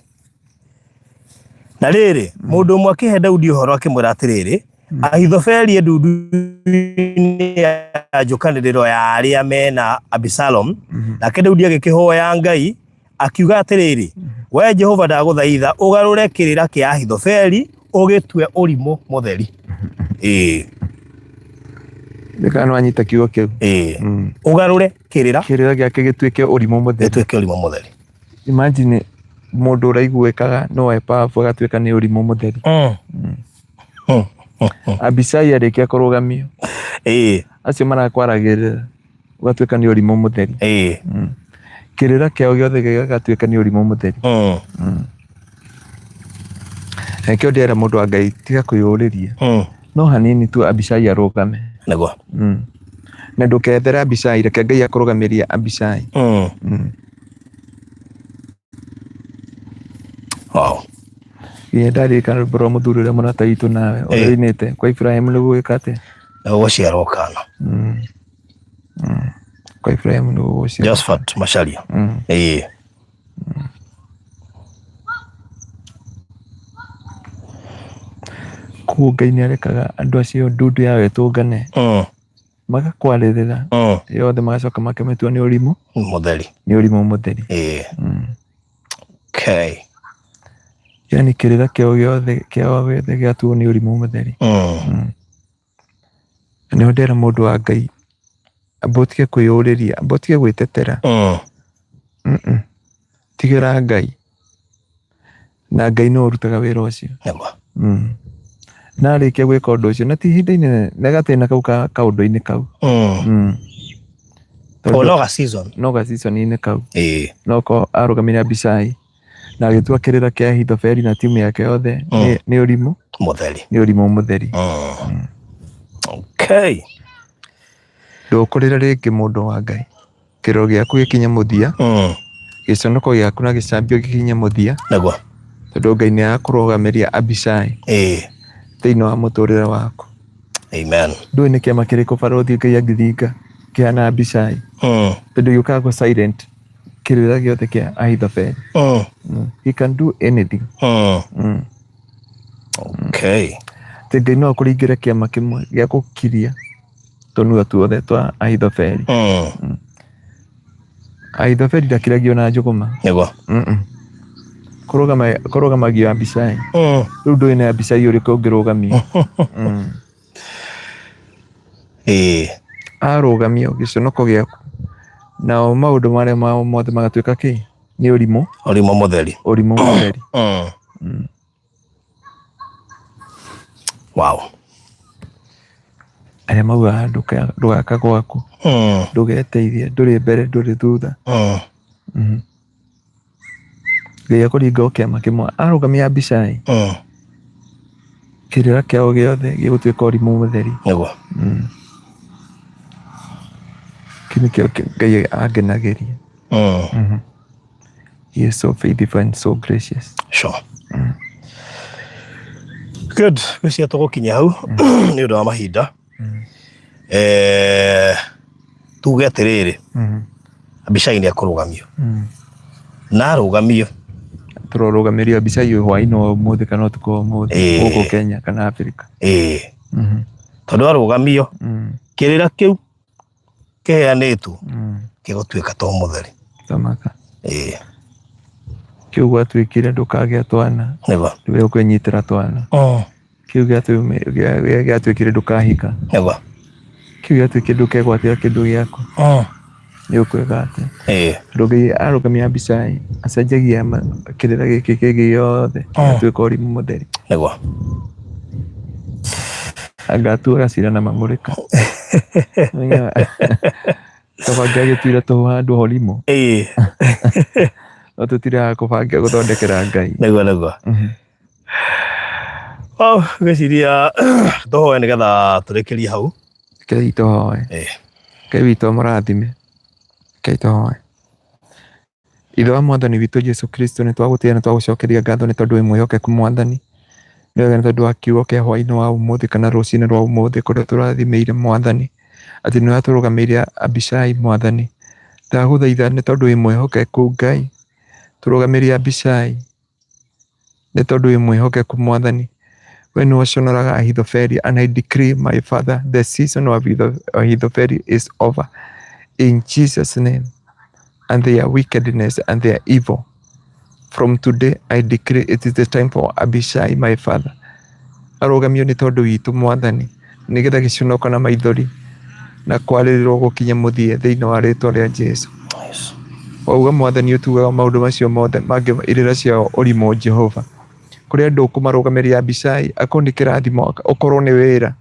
Na rĩrĩ, mũndũ ũmwe akĩhe Daudi ũhoro akĩmwĩra atĩrĩrĩ, Ahithofeli ndundu-inĩ ya njũkanĩrĩro ya arĩa mena Abisalom. Nake Daudi agĩkĩhoya Ngai akiuga atĩrĩrĩ, we Jehova, ndagũthaitha ũgarũre kĩrĩra kĩa Ahithofeli ũgĩtue ũrimũ mũtheri. Ĩĩ.
Nĩ kana wanyita kiugo kĩu.
Ĩĩ. Ũgarũre kĩrĩra
Kĩrĩra gĩake gĩtuĩke ũrimũ mũtheri.
Gĩtuĩke ũrimũ mũtheri.
Imagine mũndũ ũraiguĩkaga no e powerful agatuĩka nĩ ũrimũ mũtheri. Abishai arĩkia kũrũgamio, acio marakwaragĩrĩra ũgatuĩka nĩ ũrimũ mũtheri. Kĩrĩra kĩao gĩothe gĩgatuĩka nĩ ũrimũ mũtheri. Nĩkĩo ndĩrera mũndũ wa Ngai, tiga kwĩyũrĩria. No hanini tu Abishai arũgame.
Nĩguo.
Na ndũkethere Abishai, reke Ngai akũrũgamĩrie Abishai.
Wow.
Nginya ndaririkana rwĩmbo rwa mũthuri ũrĩa mũrata witũ nawe ũrĩa ũinĩte kwa Ibrahim nĩ gũgĩka atĩa?
Nĩ gũgũciarwo kana.
Kwa Ibrahim nĩ gũgũciarwo.
Josephat Macharia. Ĩĩ.
Koguo Ngai nĩ arekaga andũ acio ndundu yao ĩtũngane, magakwarĩrĩra yothe, magacoka makamĩtua nĩ ũrimũ
mũtheri.
Nĩ ũrimũ mũtheri.
Ĩĩ. Okay.
Yani kĩrĩra kĩao gĩothe, kĩao gĩothe gĩatuo nĩ ũrimũ mũtheri. Na nĩho ndera mũndũ wa Ngai, amba ũtige kwĩyũrĩria, amba ũtige gwĩtetera. Tigĩra Ngai, na Ngai nĩwe ũrutaga wĩra ũcio.
Nĩguo.
Na arĩkia gwĩka ũndũ ũcio, na ti ihinda inene, nĩ gatĩna kau ka kaũndũ-inĩ kau.
O no ga season.
No ga season-inĩ kau.
Ĩĩ.
No ko arũgamire Abishai na agĩtua kĩrĩra kĩa Ahithofeli na timu yake yothe nĩ ũrimũ
mũtheri.
Nĩ ũrimũ mũtheri.
Okay.
Ndũkũrĩra rĩngĩ, mũndũ wa Ngai. Kĩrĩro gĩaku gĩkinye mũthia, gĩconoko gĩaku na gĩcambio gĩkinye mũthia,
Nĩguo.
tondũ Ngai nĩ akũrũgamĩria Abishai thĩinĩ wa mũtũrĩre waku.
Amen.
Ndũĩ nĩ kĩama kĩrĩkũ barũthi Ngai angĩringa kĩhana Abishai, tondũ gĩũkaga kũ silent kĩrĩra gĩothe kĩa Ahithofeli. He can do anything.
Okay.
Atĩ Ngai no akũringĩre kĩama kĩmwe gĩa gũkiria tũnua tuothe twa Ahithofeli. Ahithofeli ndakiragio na njũgũma.
Nĩguo.
Kũrũgama kũrũgamagio Abishai. Rĩu ndũĩ nĩ Abishai ũrĩkũ ũngĩrũgamio.
Ĩĩ.
Arũgamio gĩconoko gĩaku, nao maũndũ marĩa mao mothe magatuĩka kĩ nĩ ũrimũ.
Ũrimũ mũtheri.
Ũrimũ mũtheri.
Wow.
Arĩa maugaga ndũgaka gwaku, ndũgeteithie, ndũrĩ mbere ndũrĩ thutha. Ngai akũringa o kĩama kĩmwe arũgamia Abishai, kĩrĩra kĩao gĩothe gĩgũtuĩka ũrimũ mũtheri.
Nĩguo.
Kĩu nĩkĩo Ngai angenagĩria. He is so faithful and so gracious.
Sure. Good. Gwĩciria tũgũkinya hau nĩ ũndũ wa mahinda. Tuge atĩrĩrĩ, Abishai nĩ ekũrũgamio. Na arũgamio,
Tũrorũgamĩrio Abishai hwaĩ-inĩ wa ũmũthĩ kana ũtukũ wa ũmũthĩ, gũkũ Kenya kana Africa.
Ĩĩ. Tondũ arũgamio, kĩrĩra kĩu kĩheanĩtwo gĩgũtuĩka to mũtheri.
Tamaka.
Ĩĩ.
Kĩu gwatuĩkire ndũkagĩa twana.
Nĩguo.
Nĩwe ũkwĩnyitĩra twana. Kĩu gĩatuĩkire ndũkahika.
Nĩguo.
Kĩu gĩatuĩkire ndũkegwatĩra kĩndũ gĩaku. Nĩ ũkwĩgwatĩra.
Ĩĩ.
Tondũ Ngai arũgamia Abishai, acenjagia kĩrĩra gĩkĩ kĩngĩ gĩothe gĩgatuĩka ũrimũ mũtheri.
Nĩguo.
Anga atuaga cira na mang'ũrĩka. Kaba angĩagĩtuire tũhũ handũ ha ũrimũ.
Ĩĩ.
No tũtirĩ kũbanga gũthondekera Ngai.
Nĩguo nĩguo. Oh, ngwĩciria tũhoe nĩgetha tũrĩkĩrie hau.
Rekei tũhoe.
Ĩĩ.
Ngai witũ amũrathime. Rekei tũhoe. Ithe wa Mwathani witũ Jesu Kristo, nĩ twagũtĩĩa na twagũcokeria ngatho nĩ tondũ wĩ mwĩhokeku Mwathani. Nĩ wega nĩ tondũ wa kiugo kĩa hwaĩ-inĩ wa ũmũthĩ kana rũcinĩ rwa ũmũthĩ kũrĩa tũrathimĩire Mwathani. Atĩ nĩ ũratũrũgamĩire Abishai Mwathani. Ndagũthaitha nĩ tondũ wĩ mwĩhokeku Ngai, tũrũgamĩrie Abishai nĩ tondũ wĩ mwĩhokeku Mwathani. We nĩ ũconoraga Ahithofeli, and I decree my father the season of Ahithofeli is over in Jesus name and their wickedness and their evil. From today I decree it is the time for Abishai my father arũgamio nĩ tondũ witũ mwathani nĩgetha gĩconoko na maithori na kwarĩrĩrwo gũkinye mũthia thĩinĩ wa rĩtwa rĩa Jesu. Wauga mwathani ũtugaga maũndũ macio mothe mangĩ irĩra ciao ũrimũ Jehova. Kũrĩ andũ ũkũmarũgamĩria Abishai akorwo nĩ kĩrathimo ũkorwo nĩ wĩra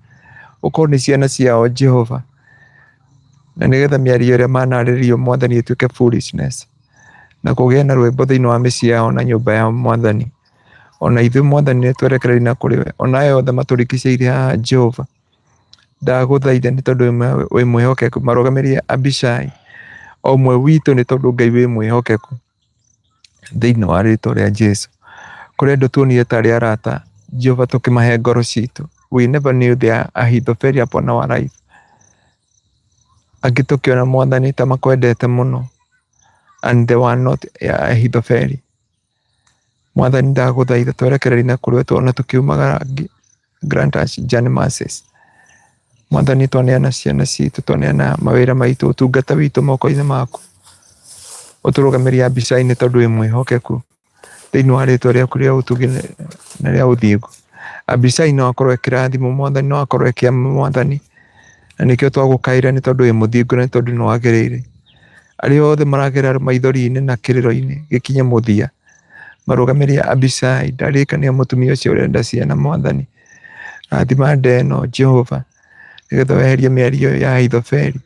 ũkorwo nĩ ciana ciao Jehova na nĩgetha mĩario ĩrĩa manarĩrio mwathani ĩtuĩke foolishness na kũgĩe na rwĩmbo thĩinĩ wa mĩciĩ yao na nyũmba yao mwathani. Ona ithuĩ mwathani nĩ twerekereire na kũrĩ we ona aya othe matũrigicĩirie haha Jehova ndagũthaitha nĩ tondũ wĩ mwĩhokeku marũgamĩrie Abishai o ũmwe witũ nĩ tondũ Ngai wĩ mwĩhokeku thĩinĩ wa rĩtwa rĩa Jesu. Kũrĩ andũ tuonire tarĩ arata Jehova tũkĩmahe ngoro citũ we never knew their Ahithofeli upon our life. Angĩ tũkĩona mwathani ta makwendete mũno and they were not Ahithofeli. Mwathani ndagũthaitha twerekererie na kũrĩ we tuona tũkiumagara grant us journey mercies. Mwathani twaneana ciana citũ twaneana mawĩra maitũ ũtungata witũ moko-inĩ maku ũtũrũgamĩrie mbica-inĩ tondũ wĩ mwĩhokeku thĩinĩ wa rĩtwa rĩaku rĩa ũtugi na rĩa ũthingu. Abishai no akorwo e kĩrathimo mwathani no akorwo e kĩama mwathani na nĩkĩo twagũkaĩra nĩ tondũ wĩ mũthingu na nĩ tondũ nĩ wagĩrĩire. Arĩa othe maragerera maithori-inĩ na kĩrĩro-inĩ gĩkinye mũthia marũgamĩrĩre Abishai ndarĩkania mũtumia ũcio ũrenda ciana mwathani. Rathima nda ĩno Jehova nĩgetha weherie mĩario ya Ahithofeli.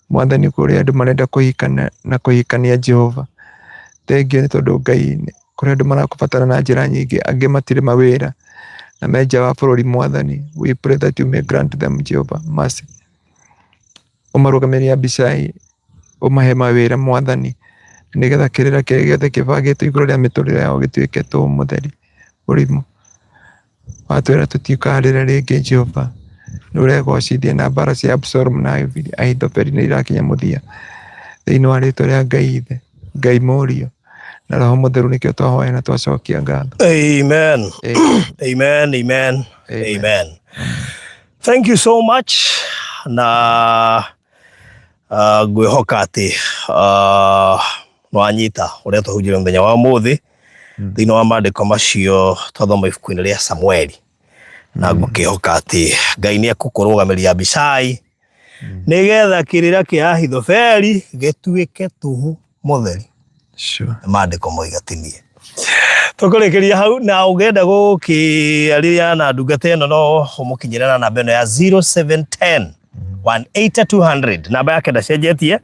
Mwathani kũrĩ andũ marenda kũhikana na kũhikania Jehova. Thengiũ nĩ tondũ Ngai kũrĩ andũ marakũbatara na njĩra nyingĩ angĩ matirĩ mawĩra na me nja wa bũrũri mwathani. We pray that you may grant them Jehovah mercy. Ũmarũgamĩrĩre Abishai ũmahe mawĩra mwathani nĩgetha kĩrĩra kĩrĩa gĩothe kĩbangĩtwo igũrũ rĩa mĩtũrĩre yao gĩtuĩke tũhũ mũtheri ũrimũ. Watwĩra tũtikarĩre rĩngĩ Jehova nĩ ũregocithia na mbara cia Absalom na Ahithofeli nĩ irakinya mũthia thĩinĩ wa rĩtwa rĩa Ngai Ithe, Ngai Mũriũ na Roho Mũtheru nĩkĩo twahoya na twacokia ngatho.
Amen. Amen. Amen. Amen. Amen. Thank you so much na ngwĩhoka atĩ nĩwanyita ũrĩa twahunjire mũthenya wa ũmũthĩ thĩinĩ wa maandĩko macio twathoma ibuku-inĩ rĩa Samueli na ngũkĩhoka atĩ Ngai nĩ ekũkũrũgamĩria Abishai nĩgetha kĩrĩra kĩa Ahithofeli gĩtuĩke tũhũ mũtheri.
Sure.
Maandĩko moiga ti niĩ. Tũkũrĩkĩria hau na ũngĩenda gũkĩarĩria na ndungata ĩno no ũmũkinyĩre na namba ĩno ya 0710 180 200 namba yake ndacenjetie.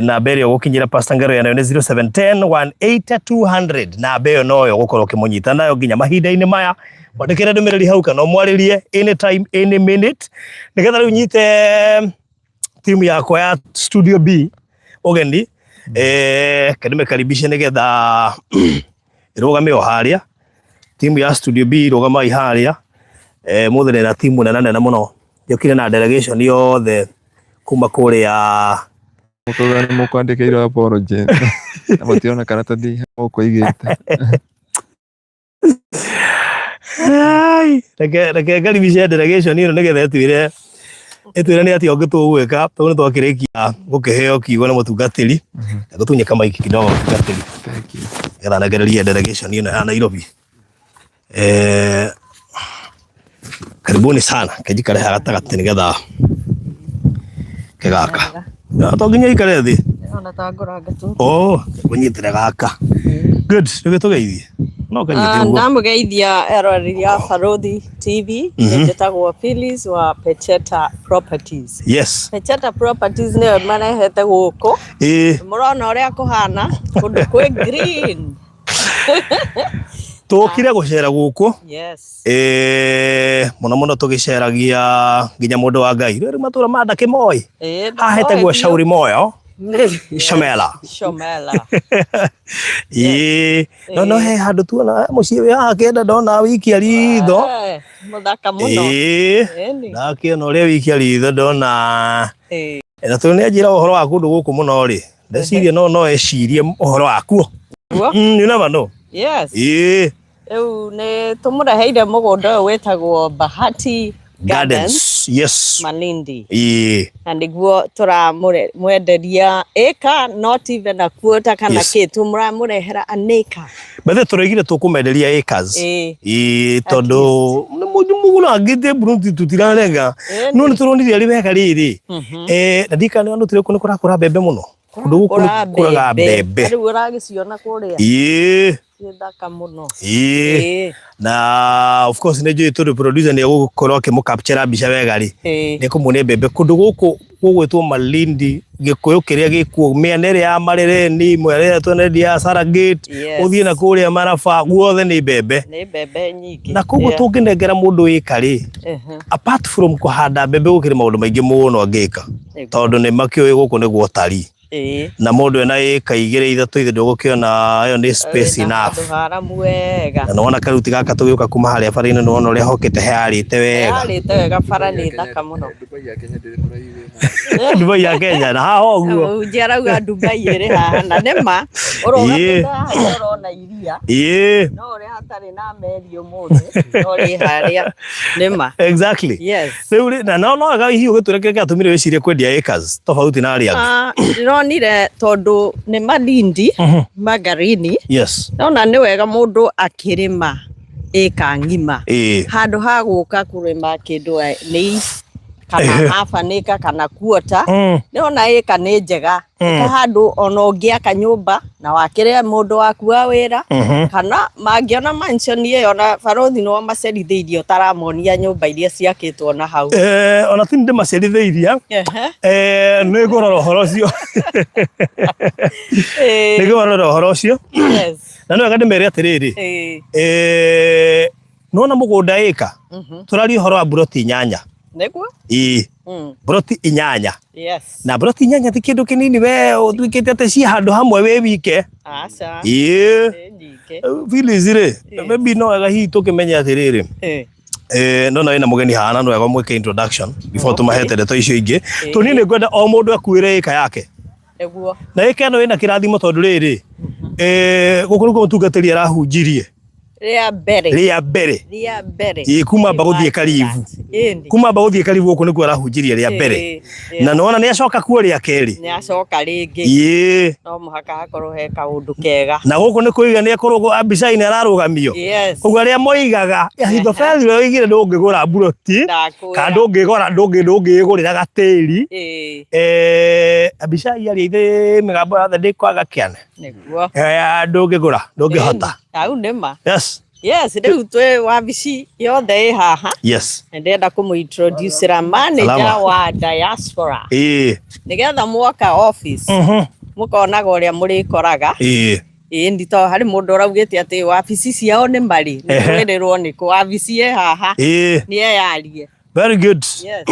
Namba ĩrĩa ũgũkinyĩra Pastor Ngero nayo nĩ 0710 180 200 namba ĩyo noyo ũgũkorwo ũkĩmũnyita nayo nginya mahinda-inĩ maya. Mwandĩkĩre ndũmĩrĩri hau kana ũmwarĩrie anytime any minute nĩgetha rĩu nyite timu yakwa ya Studio B ũgeni kanimekaribishe nĩgetha ĩrũgame o harĩa. Timu ya Studio B rũgamai harĩa. Mũthĩ nĩ na timu nene nene mũno yũkire na delegation yothe kuma kũrĩa.
Mũkauga nĩ mũkwandĩkĩirwo apology na mũtirona karatathi mũkũigĩte.
Ai, reke ngaribishe delegation ĩno nĩgetha ĩtwĩre nĩ atĩa ũngĩ tũgwĩka tondũ nĩ twakĩrĩkia gũkĩheo kiugo nĩ mũtungatĩri. Ngũtunye kamaiki kidogo mũtungatĩri.
Thank you.
Nĩgetha nengererie delegation ĩno ya Nairobi. Karibuni sana kejikare haha gatagatĩ nĩgetha kegaka to nginya ikare thĩ.
Ona ta ngũranga tu.
Oh, ngũnyitĩre gaka. Good, nĩguo tũgeithie. No kanyite ũguo.
Ndamũgeithia eroreri a Barũthi TV. Njĩtagwo Phyllis wa Pecheta Properties.
Yes.
Pecheta Properties nĩyo marehete gũkũ. Mũrona ũrĩa kũhana, kũndũ kwĩ green.
Tũkire gũcera gũkũ.
Yes.
Mũno mũno tũgĩceragia nginya mũndũ wa Ngai. Rĩu matũra ma Ndakĩmoi. Haha hetagwo Shauri Moyo. Shomela.
Shomela.
No he handũ tuona mũciĩ wĩ haha kĩenda ndona wikia ritho.
Mũthaka mũno.
Ndakĩona ũrĩa wikia ritho ndona. Na tondũ nĩ anjĩra ũhoro wa kũndũ gũkũ mũno rĩ, ndeciria no ecirie ũhoro wakuo. You never know.
Yes. Rĩu nĩ tũmũreheire mũgũnda ũyũ wĩtagwo Bahati Gardens
Gardens. Yes.
Malindi.
Ĩĩ.
Na nĩguo tũramwenderia acre, not even a quarter kana kĩ, tũramũrehera an acre.
Bethe tũroigire tũkũmenderia acres.
Ĩĩ.
Ĩĩ, tondũ mũgũrangĩte mburoti tũtirarega. No nĩ tũronire arĩ wega rĩrĩ. Na ndikana nĩ tũrĩ kũ nĩ kũrakũra mbembe mũno. Kũndũ gũkũ nĩ kũraga mbembe.
Rĩu ũragĩciona kũrĩa.
Ĩĩ.
Ciĩ thaka mũno.
Ĩĩ.
Ĩĩ.
Na of course nĩ njũĩ tondũ producer nĩ egũkorwo akĩmũ-capture mbica wega rĩ.
Ĩĩ.
Nĩ kũmuonia mbembe kũndũ gũkũ gũgwĩtwo Malindi, Gĩkũyũ kĩrĩa gĩkuo, mĩena ĩrĩa ya Marereni, mĩena ĩrĩa twenderia ya Saragate,
Yes.
ũthiĩ na kũrĩa Maraba, guothe nĩ mbembe.
Nĩ mbembe nyingĩ.
Na koguo
Yeah.
tũngĩnengera mũndũ ĩka rĩ,
Ehe.
apart from kũhanda mbembe gũkĩrĩ maũndũ maingĩ mũno angĩka.
Nĩguo.
Tondũ nĩ makĩũĩ gũkũ nĩguo ũtari.
Ĩĩ.
Na mũndũ ena ĩka igĩrĩ ithatũ ithe ndũgũkĩona ĩyo nĩ space
Wĩna
enough.
handũ haramu wega.
Na nĩwona karuti gaka tũgĩũka kuma harĩa bara-inĩ nĩwona ũrĩa hokĩte heyarĩte wega.
Yarĩte wega, bara nĩ thaka mũno.
Dubai ya Kenya ndĩrĩ kũraihu wĩ haha.
Dubai ya Kenya na haha ũguo.
Mũhunjia arauga Dubai ĩrĩ haha na nĩ ma ũrũgamĩte haha nĩ ũrona iria.
Ĩĩ.
No ũrĩa hatarĩ na meri ũmũthĩ no rĩ harĩa nĩ ma.
Exactly.
Yes.
Rĩu rĩ, na no no wega hihi ũgĩtwĩre kĩrĩa kĩratũmire wĩcirie kwendia acres tofauti na arĩa angĩ.
Ah, ndĩronire tondũ nĩ Malindi Magarini.
Yes.
Ndona nĩ wega mũndũ akĩrĩma ĩka ng'ima.
Ĩĩ.
Handũ ha gũka kũrĩma kĩndũ nĩ kana half an acre kana quarter. Ndĩrona ĩka nĩ njega. Ĩka handũ ona ũngĩaka nyũmba na wakĩre mũndũ waku wa wĩra kana mangĩona mansion ĩyo na barothi nĩo macerithĩirie ũtaramonia nyũmba iria ciakĩtwo na hau.
Ona ti ndĩmacerithĩirie.
Ehe.
Nĩ ngũrora ũhoro ũcio. Nĩ ngũrora ũhoro ũcio.
Yes.
Na nĩ wega ndĩmere atĩrĩrĩ. Nĩwona mũgũnda ĩka tũraria ũhoro wa mburoti 8.
Nĩguo?
Ĩĩ. Mburoti 8.
Yes.
Na mburoti 8 ti kĩndũ kĩnini we ũtuĩkĩte atĩ ciĩ handũ hamwe wĩ wike.
Aca.
Ĩĩ.
Nĩ nyingĩ.
Phyllis rĩ, maybe no wega hihi tũkĩmenye atĩrĩrĩ. Ndona wĩna mũgeni haha na nĩ wega ũmwĩke introduction before tũmahete ndeto icio ingĩ. Tondũ niĩ nĩ ngwenda o mũndũ akuĩre ĩka yake.
Nĩguo.
Na ĩka ĩno ĩna kĩrathimo tondũ rĩrĩ, gũkũ nĩkuo mũtungatĩri arahunjirie.
Rĩa mbere.
Rĩa mbere.
Rĩa mbere.
Ĩĩ, kuma amba gũthiĩ Karibu.
Ĩni.
Kuma amba gũthiĩ Karibu gũkũ nĩkuo arahunjirie rĩa mbere.
Ĩĩ.
Na nĩwona nĩ acoka kuo rĩa kerĩ.
Nĩ acoka rĩngĩ.
Ĩĩ.
No mũhaka hakorwo he kaũndũ kega.
Na gũkũ nĩ kũiga nĩ ekũrũgwo Abishai nĩ ararũgamio.
Yes.
Koguo arĩa moigaga Ahithofeli ũrĩa oigire ndũngĩgũra mburoti
Ndakwĩra.
kana ndũngĩgũra ndũngĩgũrĩra gatĩri.
Ĩĩ.
Abishai arĩa ithe mĩgambo yothe ndĩkwaga kĩane.
Nĩguo.
Ndũngĩgũra, ndũngĩhota.
Hau nĩ ma.
Yes.
Yes, rĩu twĩ wabici yothe ĩ haha.
Yes.
Na ndĩrenda kũmũ-introducera manager
Salama.
wa diaspora.
Ĩĩ.
Nĩgetha mwoka office mũkonaga ũrĩa mũrĩkoraga.
Ĩĩ.
Ĩĩ ndi to harĩ mũndũ ũraugĩte atĩ wabici ciao nĩ marĩ. Nĩ
Ehe.
kwĩrĩrwo nĩ kũ wabici ĩ haha.
Ĩĩ.
Nĩ eyarie.
Very good.
Yes.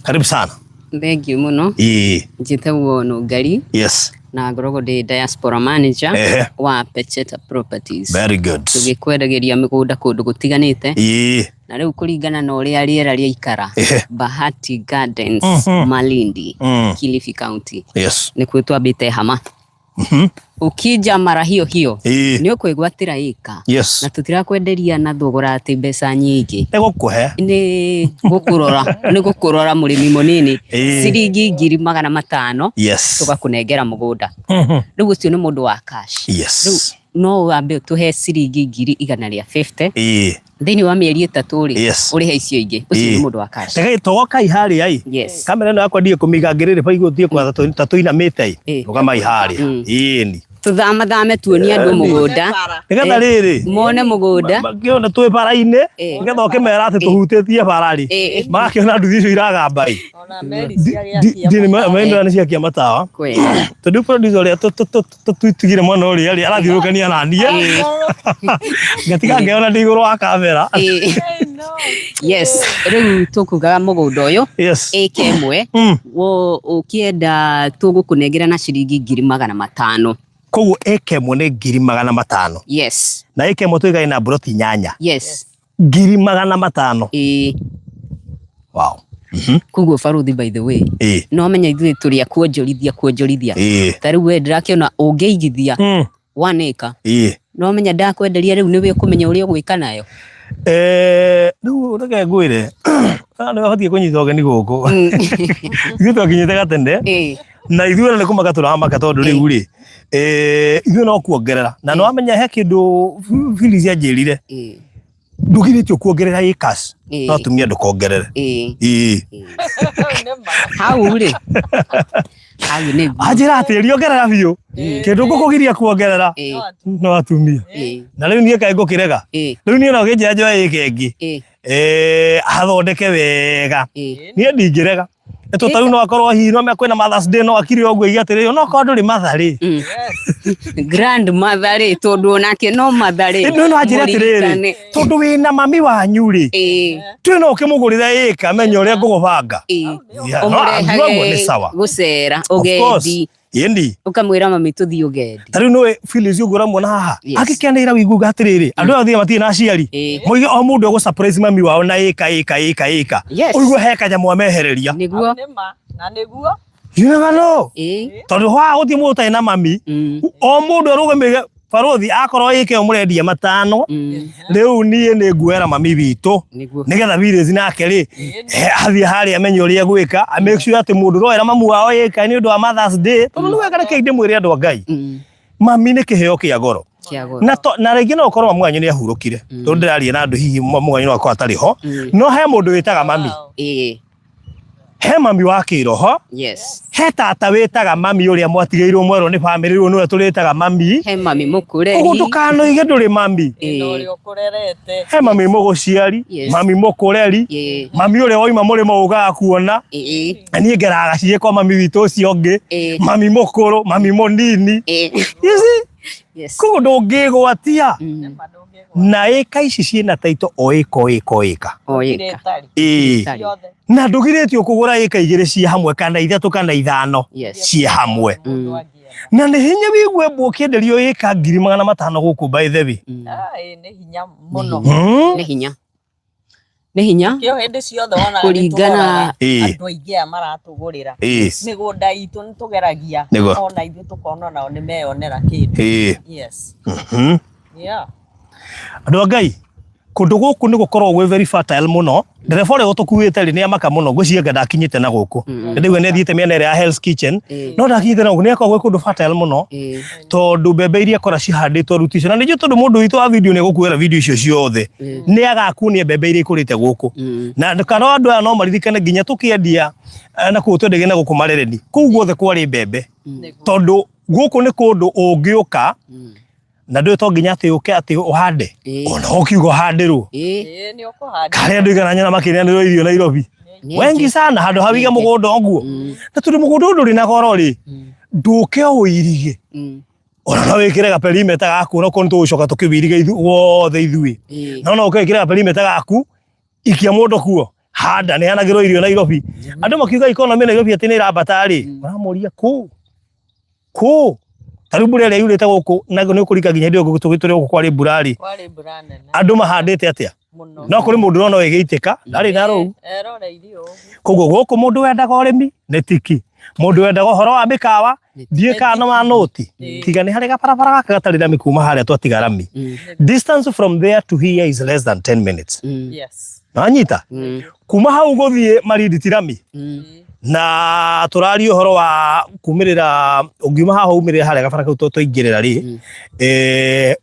Karibu sana.
Thank you mũno.
Ĩĩ.
Njĩtagwo Nũngari.
Yes.
Na ngoragwo ndĩ diaspora manager
Ehe.
wa Pecheta Properties.
Very good.
Tũgĩkwendagĩria mĩgũnda kũndũ gũtiganĩte.
Ĩĩ.
Na rĩu kũringana na ũrĩa rĩera rĩaikara,
Ehe.
Bahati Gardens, Malindi, Kilifi County.
Yes.
Nĩkuo twambĩte hama. Ukija mara hiyo hiyo
Ĩĩ.
nĩ ũkwĩgwatĩra ĩka.
Yes.
Na tũtirakwenderia na thogora atĩ mbeca nyingĩ.
Nĩ gũkũhe.
Nĩ gũkũrora, nĩ gũkũrora mũrĩmi mũnini.
Ĩĩ.
Ciringi 500,000.
Yes.
Tũgakũnengera mũgũnda. Rĩu ũcio nĩ mũndũ wa cash.
Yes.
Rĩu no wambe ũtũhe ciringi 150,000.
Ĩĩ.
Thĩinĩ wa mĩeri 3 rĩ,
Yes.
ũrĩhe icio ingĩ. Ũcio nĩ
Ĩĩ.
mũndũ wa cash.
Reke togokai harĩa ĩ.
Yes.
Kamera ĩno yakwa ndige kũmĩiga ngĩrĩrĩ ba igũrũ thiĩ kwatha ta tũinamĩte ĩ.
Ĩĩ.
Rũgamai harĩa. Ĩĩ ni.
Tũthamathame tuonie andũ mũgũnda.
Nĩgetha rĩrĩ.
Mone mũgũnda.
Makĩona twĩ bara-inĩ,
Ĩĩ.
nĩgetha ũkĩmera atĩ tũhutĩtie bara rĩ.
Ĩĩ.
Magakĩona nduthi icio iragamba ĩ.
Ona meri ciagĩakia
Ndirĩ meri nĩ ciakia matawa.
Kweli.
Tondũ producer ũrĩa tũtigire mwena ũrĩa rĩ arathiũrũkania na niĩ. Ngatiga ngeyona ndĩ igũrũ wa kamera.
Ĩĩ. Yes, rĩu tũkugaga mũgũnda ũyũ.
Yes.
Ĩka ĩmwe. Ũkĩenda tũgũkũnengera na ciringi 500,000.
Koguo ĩka ĩmwe nĩ 500,000.
Yes.
Na ĩka ĩmwe tũigaine na mburoti 8.
Yes.
500,000.
Ĩĩ.
Wow.
Koguo baruthi by the way.
Ĩĩ.
No menya ithuĩ tũrĩ a kuonjorithia, kuonjorithia.
Ĩĩ.
Ta rĩu we ndĩrakĩona ũngĩigithia 1 acre.
Ĩĩ.
No menya ndakwenderia rĩu nĩwe ũkũmenya ũrĩa ũgwĩka nayo.
Eh, rĩu reke ngwĩre nĩ wabatiĩ kũnyita ũgeni gũkũ. Ithuĩ twakinyĩte gatene na ithuĩ nĩ kũmaka tũramaka tondũ rĩu rĩ ithuĩ no kuongerera na nĩ wamenya he kĩndũ Phyllis anjĩrire ndũgirĩtio kuongerera acres no atumia ndũkongerere. Ĩĩ.
Hau rĩ hau nĩguo.
Anjĩra atĩrĩ ongerera biũ kĩndũ ngũkũgiria kuongerera no atumia. Na rĩu niĩ kaĩ ngũkĩrega rĩu niĩ no ngĩnjĩra njoe ĩka ĩngĩ athondeke wega niĩ ndingĩrega. Ĩtũ ta rĩu no akorwo hihi no kwĩna Mother's Day no akire ũguo aige atĩrĩ no korwo ndũrĩ mother rĩ.
Grandmother rĩ tondũ onake no mother rĩ.
No no anjĩre atĩrĩrĩ tondũ wĩna mami wanyu rĩ twĩ no ũkĩmũgũrĩra ĩka menya ũrĩa ngũgũbanga.
Ũmũrehage gũcera ũgendi.
Ĩni.
Ũkamwĩra mami tũthiĩ ũgendi.
Ta rĩu nĩũĩ Phyllis ũguo ũramuona haha. Angĩkeanĩra ũiguaga atĩrĩrĩ, andũ aya othe matirĩ na aciari. Moige o mũndũ egũ surprise mami wao na ĩka ĩka ĩka ĩka. Ũigue he kanyamũ amehereria.
Nĩguo.
Na nĩguo.
You never know. Tondũ haha gũtirĩ mũndũ ũtarĩ na mami. O mũndũ arũgamĩrĩre barothi akorwo ĩka ĩyo mũrendia matano rĩu niĩ nĩ nguoera mami witũ nĩgetha Phyllis nake rĩ athiĩ harĩa amenye ũrĩa egwĩka a make sure atĩ mũndũ ũroera mamu wao ĩka nĩ ũndũ wa Mother's Day tondũ nĩ wega reke ndĩmwĩre andũ a Ngai mami nĩ kĩheo kĩa goro na to, na rĩngĩ no ũkorwo mamu wanyu nĩ ahurũkire tondũ ndĩraria na andũ hihi mamu wanyu no akorwo atarĩ ho no he mũndũ wĩtaga mami. He mami wa kĩroho.
Yes.
He tata wĩtaga mami ũrĩa mwatigĩirwo mwerwo nĩ bamĩrĩ rĩu nĩwe tũrĩtaga mami.
He mami mũkũreri.
Ũguo ndũkanoige ndũrĩ mami. He mami mũgũciari.
Yes.
Mami mũkũreri. Mami ũrĩa wauma mũrĩmo ũkaga kuona. Na niĩ ngeraga gaciĩ kwa mami witũ ũcio ũngĩ. Mami mũkũrũ, mami mũnini. You see?
Yes.
Koguo ndũngĩgwatia. Na ĩka ici ciĩna taito o ĩka o ĩka o ĩka.
O ĩka.
Ĩĩ. Na ndũgirĩtio kũgũra ĩka igĩrĩ ciĩ hamwe kana ithatũ kana ithano ciĩ hamwe. Na nĩ hinya wĩigue mbũ ũkĩenderio ĩka 500,000 gũkũ by the way.
Nĩ hinya mũno.
Nĩ hinya. Nĩ hinya.
Kĩo hĩndĩ ciothe wonaga
Kũringana
andũ aingĩ aya maratũgũrĩra mĩgũnda itũ nĩ tũgeragia ona ithuĩ tũkona nao nĩ meyonera kĩndũ. Yes. Yeah.
Andũ a Ngai, kũndũ gũkũ nĩ gũkoragwo gwĩ very fertile mũno. Ndereba ũrĩa ũtũkuĩte rĩ nĩ amaka mũno, ngwĩciria anga ndakinyĩte na gũkũ. Nĩ ndaigua nĩ athiĩte mĩena ĩrĩa ya Hell's Kitchen, no ndakinyĩte na gũkũ, nĩ akoragwo gwĩ kũndũ fertile mũno, tondũ mbembe iria akora cihandĩtwo ruti icio. Na nĩ njũĩ tondũ mũndũ witũ wa video nĩ egũkuoera video icio ciothe, nĩ agakuonia mbembe iria ikũrĩte gũkũ. Na kana andũ aya no maririkane nginya tũkĩendia na kũu twendagia na gũkũ Marereni, kũu guothe kwarĩ mbembe. Tondũ gũkũ nĩ kũndũ ũngĩũka, na ndũĩ to nginya atĩ ũke atĩ ũhande ona ũkiuga ũhandĩrwo karĩa andũ igana nyona makĩrĩanĩrwo irio Nairobi wengi sana handũ ha wige mũgũnda ũguo na tondũ mũgũnda ũyũ ndũrĩ na goro rĩ ndũke ũirige ona no wĩkĩre gaperimeta gaku no korwo nĩtũgũcoka tũkĩwĩirige wothe ithuĩ no no ũke wĩkĩre gaperimeta gaku ikia mũndũ kuo handa nĩ hanagĩrwo irio Nairobi andũ makiuga economy Nairobi atĩ nĩ ĩrambata rĩ ũramũria kũ kũ ta rĩu mbura ĩrĩa yurĩte gũkũ na nĩ ũkũrika nginya hĩndĩ ĩyo tũrĩ gũkũ kwarĩ mbura rĩ andũ mahandĩte atĩa no kũrĩ mũndũ ũrona ĩgĩitĩka ndarĩ na rũu koguo gũkũ mũndũ wendaga ũrĩmi nĩ tiki mũndũ wendaga ũhoro wa mĩkawa ndiũĩ kana nĩ wa nũti tiga nĩ harĩ gabarabara gaka gatarĩ rami kuma harĩa twatiga rami distance from there to here is less than 10 minutes nanyita kuma hau gũthiĩ Malindi ti rami na tũraria ũhoro wa kumĩrĩra ũngiuma haha umĩrĩre harĩa gabara kau twaingĩrĩra rĩ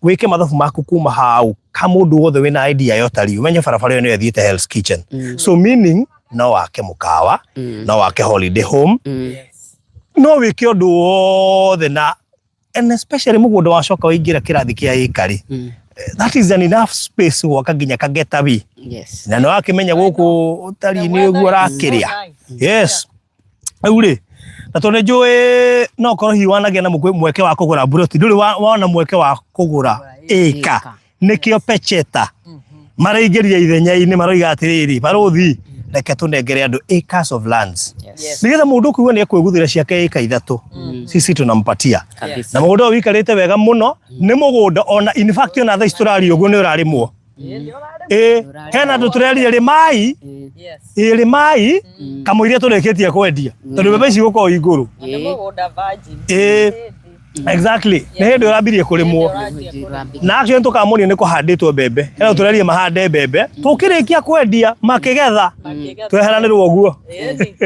wĩke mathabu maku kuma hau ka mũndũ wothe wĩna idea ya ũtari ũmenye barabara ĩyo nĩyo ĩthiĩte Hell's Kitchen so meaning no wake mũkawa no wake holiday home no wĩke ũndũ wothe na and especially mũgũnda wacoka waingĩra kĩrathi kĩa ĩka rĩ that is an enough space gwaka nginya kagetawi
Yes.
na nĩ wakĩmenya gũkũ ũtari nĩ ũguo ũrakĩrĩa yes rĩu rĩ na tondũ nĩ njũĩ no korwo hihi wanagĩa na mweke wa kũgũra mburoti ndũrĩ wona mweke wa kũgũra ĩka nĩkĩo pecheta maraingĩria ithenya-inĩ maroiga atĩrĩrĩ barũthi reke tũnengere andũ acres of lands nĩgetha mũndũ ũkũigua nĩ ekwĩguthĩra ciake ĩka ithatũ sisi tunampatia na mũgũnda ũyũ ũikarĩte wega mũno nĩ mũgũnda ona in fact ona thaa ici tũraria ũguo nĩ ũrarĩmwo ĩĩ hena andũ tũrerire rĩmai ĩĩ rĩmai kamũiria tũrĩkĩtie kwendia tondũ mbembe ici gũkorwo igũrũ ĩĩ. Exactly, nĩ hĩndĩ ũrambirie kũrĩmwo. Na actually tũkamonia nĩ kũhandĩtwo mbembe, hena tũrerie mahande mbembe, tũkĩrĩkia kwendia makĩgetha, tweheranĩrwo ũguo.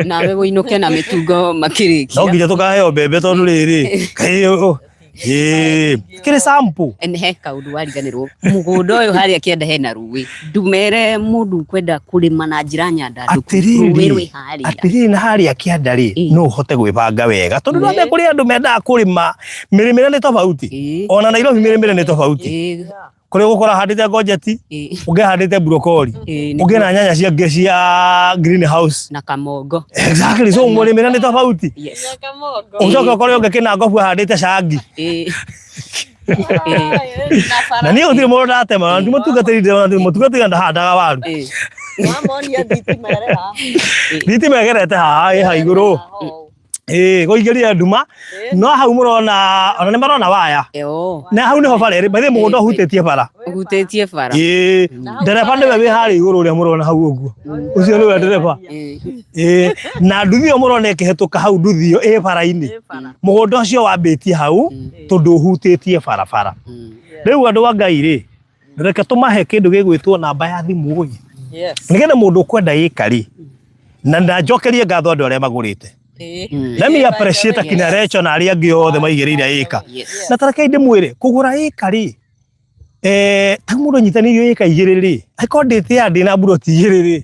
Nawe ũinũke na mĩtungo makĩrĩkia.
No nginya tũkaheo mbembe tondũ rĩrĩ, kaĩ ĩĩ kĩrĩ sample.
And he kaũndũ wariganĩrwo, mũgũnda ũyũ harĩa kĩanda hena rũĩ, ndumere mũndũ ũkwenda kũrĩma na njĩra nyandandũku, rũĩ
Atĩrĩrĩ,
rwĩ harĩa.
Atĩrĩrĩ, na harĩa kĩanda rĩ, no ũhote gwĩbanga wega, tondũ no kũrĩ andũ mendaga kũrĩma, mĩrĩmĩre nĩ tofauti. Ona Nairobi mĩrĩmĩre nĩ tofauti. Kũrĩ ũgũkora handĩte ngonjeti, ũngĩ handĩte brokoli, ũngĩ na nyanya cia cia greenhouse
na kamongo.
Exactly, so mũrĩmĩre nĩ tofauti. Ũcoke ũkore ũngĩ kĩna ngobu ahandĩte cangi. Na niĩ gũtirĩ mũndũ ndatema, na ndimũtungatĩri ndimũtungatĩri ndahandaga waru.
Wamonia thitima ĩrĩ haha.
Thitima ĩgerete haha ĩ ha igũrũ. Ĩĩ, kũingĩria nduma, no hau mũrona ona nĩ marona waya. Na hau nĩho bara ĩrĩ, by the way mũgũnda ũhutĩtie bara.
Ũhutĩtie bara.
Ĩĩ, ndereba nĩwe wĩ harĩa igũrũ ũrĩa mũrona hau ũguo. Ũcio nĩwe ndereba. Ĩĩ, na nduthi ĩyo mũrona ĩkĩhetũka hau, nduthi ĩyo ĩ bara-inĩ. Mũgũnda ũcio wambĩtie hau tondũ ũhutĩtie barabara. Rĩu andũ a Ngai rĩ, reke tũmahe kĩndũ gĩgwĩtwo namba ya thimũ ĩ. Nĩgetha mũndũ ũkwenda ĩka rĩ, na njokerie ngatho andũ arĩa magũrĩte. Let me appreciate akina Recho na arĩa angĩ othe maigĩrĩire ĩka. Na ta rekei ndĩmwĩre, kũgũra ĩka rĩ, ta mũndũ anyitanĩirio ĩka igĩrĩ rĩ, angĩkorwo ndĩte ndĩ na mburoti igĩrĩ rĩ,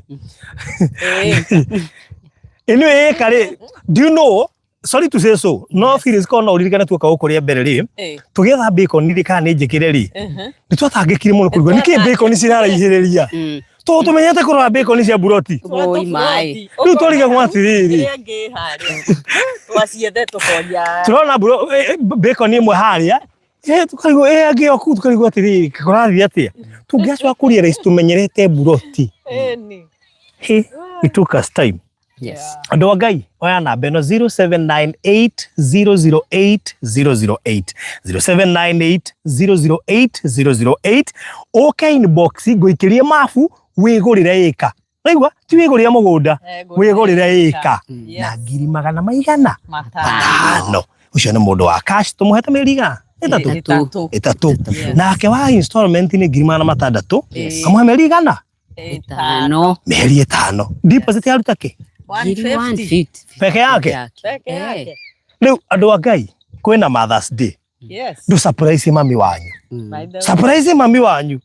anyway ĩka rĩ, do you know, sorry to say so, no Phyllis korwo no ũririkane tuoka gũkũ rĩa mbere rĩ, tũgĩetha bacon rĩ kana nĩ njĩkĩre rĩ, nĩ twatangĩkire mũno kũrigwo nĩkĩ bacon ciraraihĩrĩria, tondũ tũmenyete kũrora bacon cia mburoti.
Woi maĩ.
Rĩu twarigagwo atĩrĩrĩ,
Ĩrĩa ĩngĩ harĩa. Twaciethe tũkoria.
Tũrona bacon ĩmwe harĩa, tũkarigwo ĩ angĩ yo kũu, tũkarigwo atĩrĩrĩ, kũrathiĩ atĩa? Tũngĩacoka kũria raici tũmenyerete mburoti. He, it took us time. Andũ a Ngai, oya namba ĩno 0798008008, 0798008008, ũke inbox ngũikĩrie mabu wĩgũrĩre ĩka. Waigua? Ti wĩgũrĩre mũgũnda, wĩgũrĩre ĩka na ngiri magana maigana matano. Ũcio nĩ mũndũ wa cash, tũmũhete mĩeri igana? Ĩtatũ. Ĩtatũ. Nake wa installment nĩ ngiri magana matandatũ, amũhe mĩeri igana?
Ĩtano.
Mĩeri ĩtano. Deposit yaruta kĩ?
Ngiri 150.
Peke yake.
Peke yake.
Rĩu andũ a Ngai, kwĩna Mother's Day. Ndũ surprise mami wanyu. Surprise mami wanyu.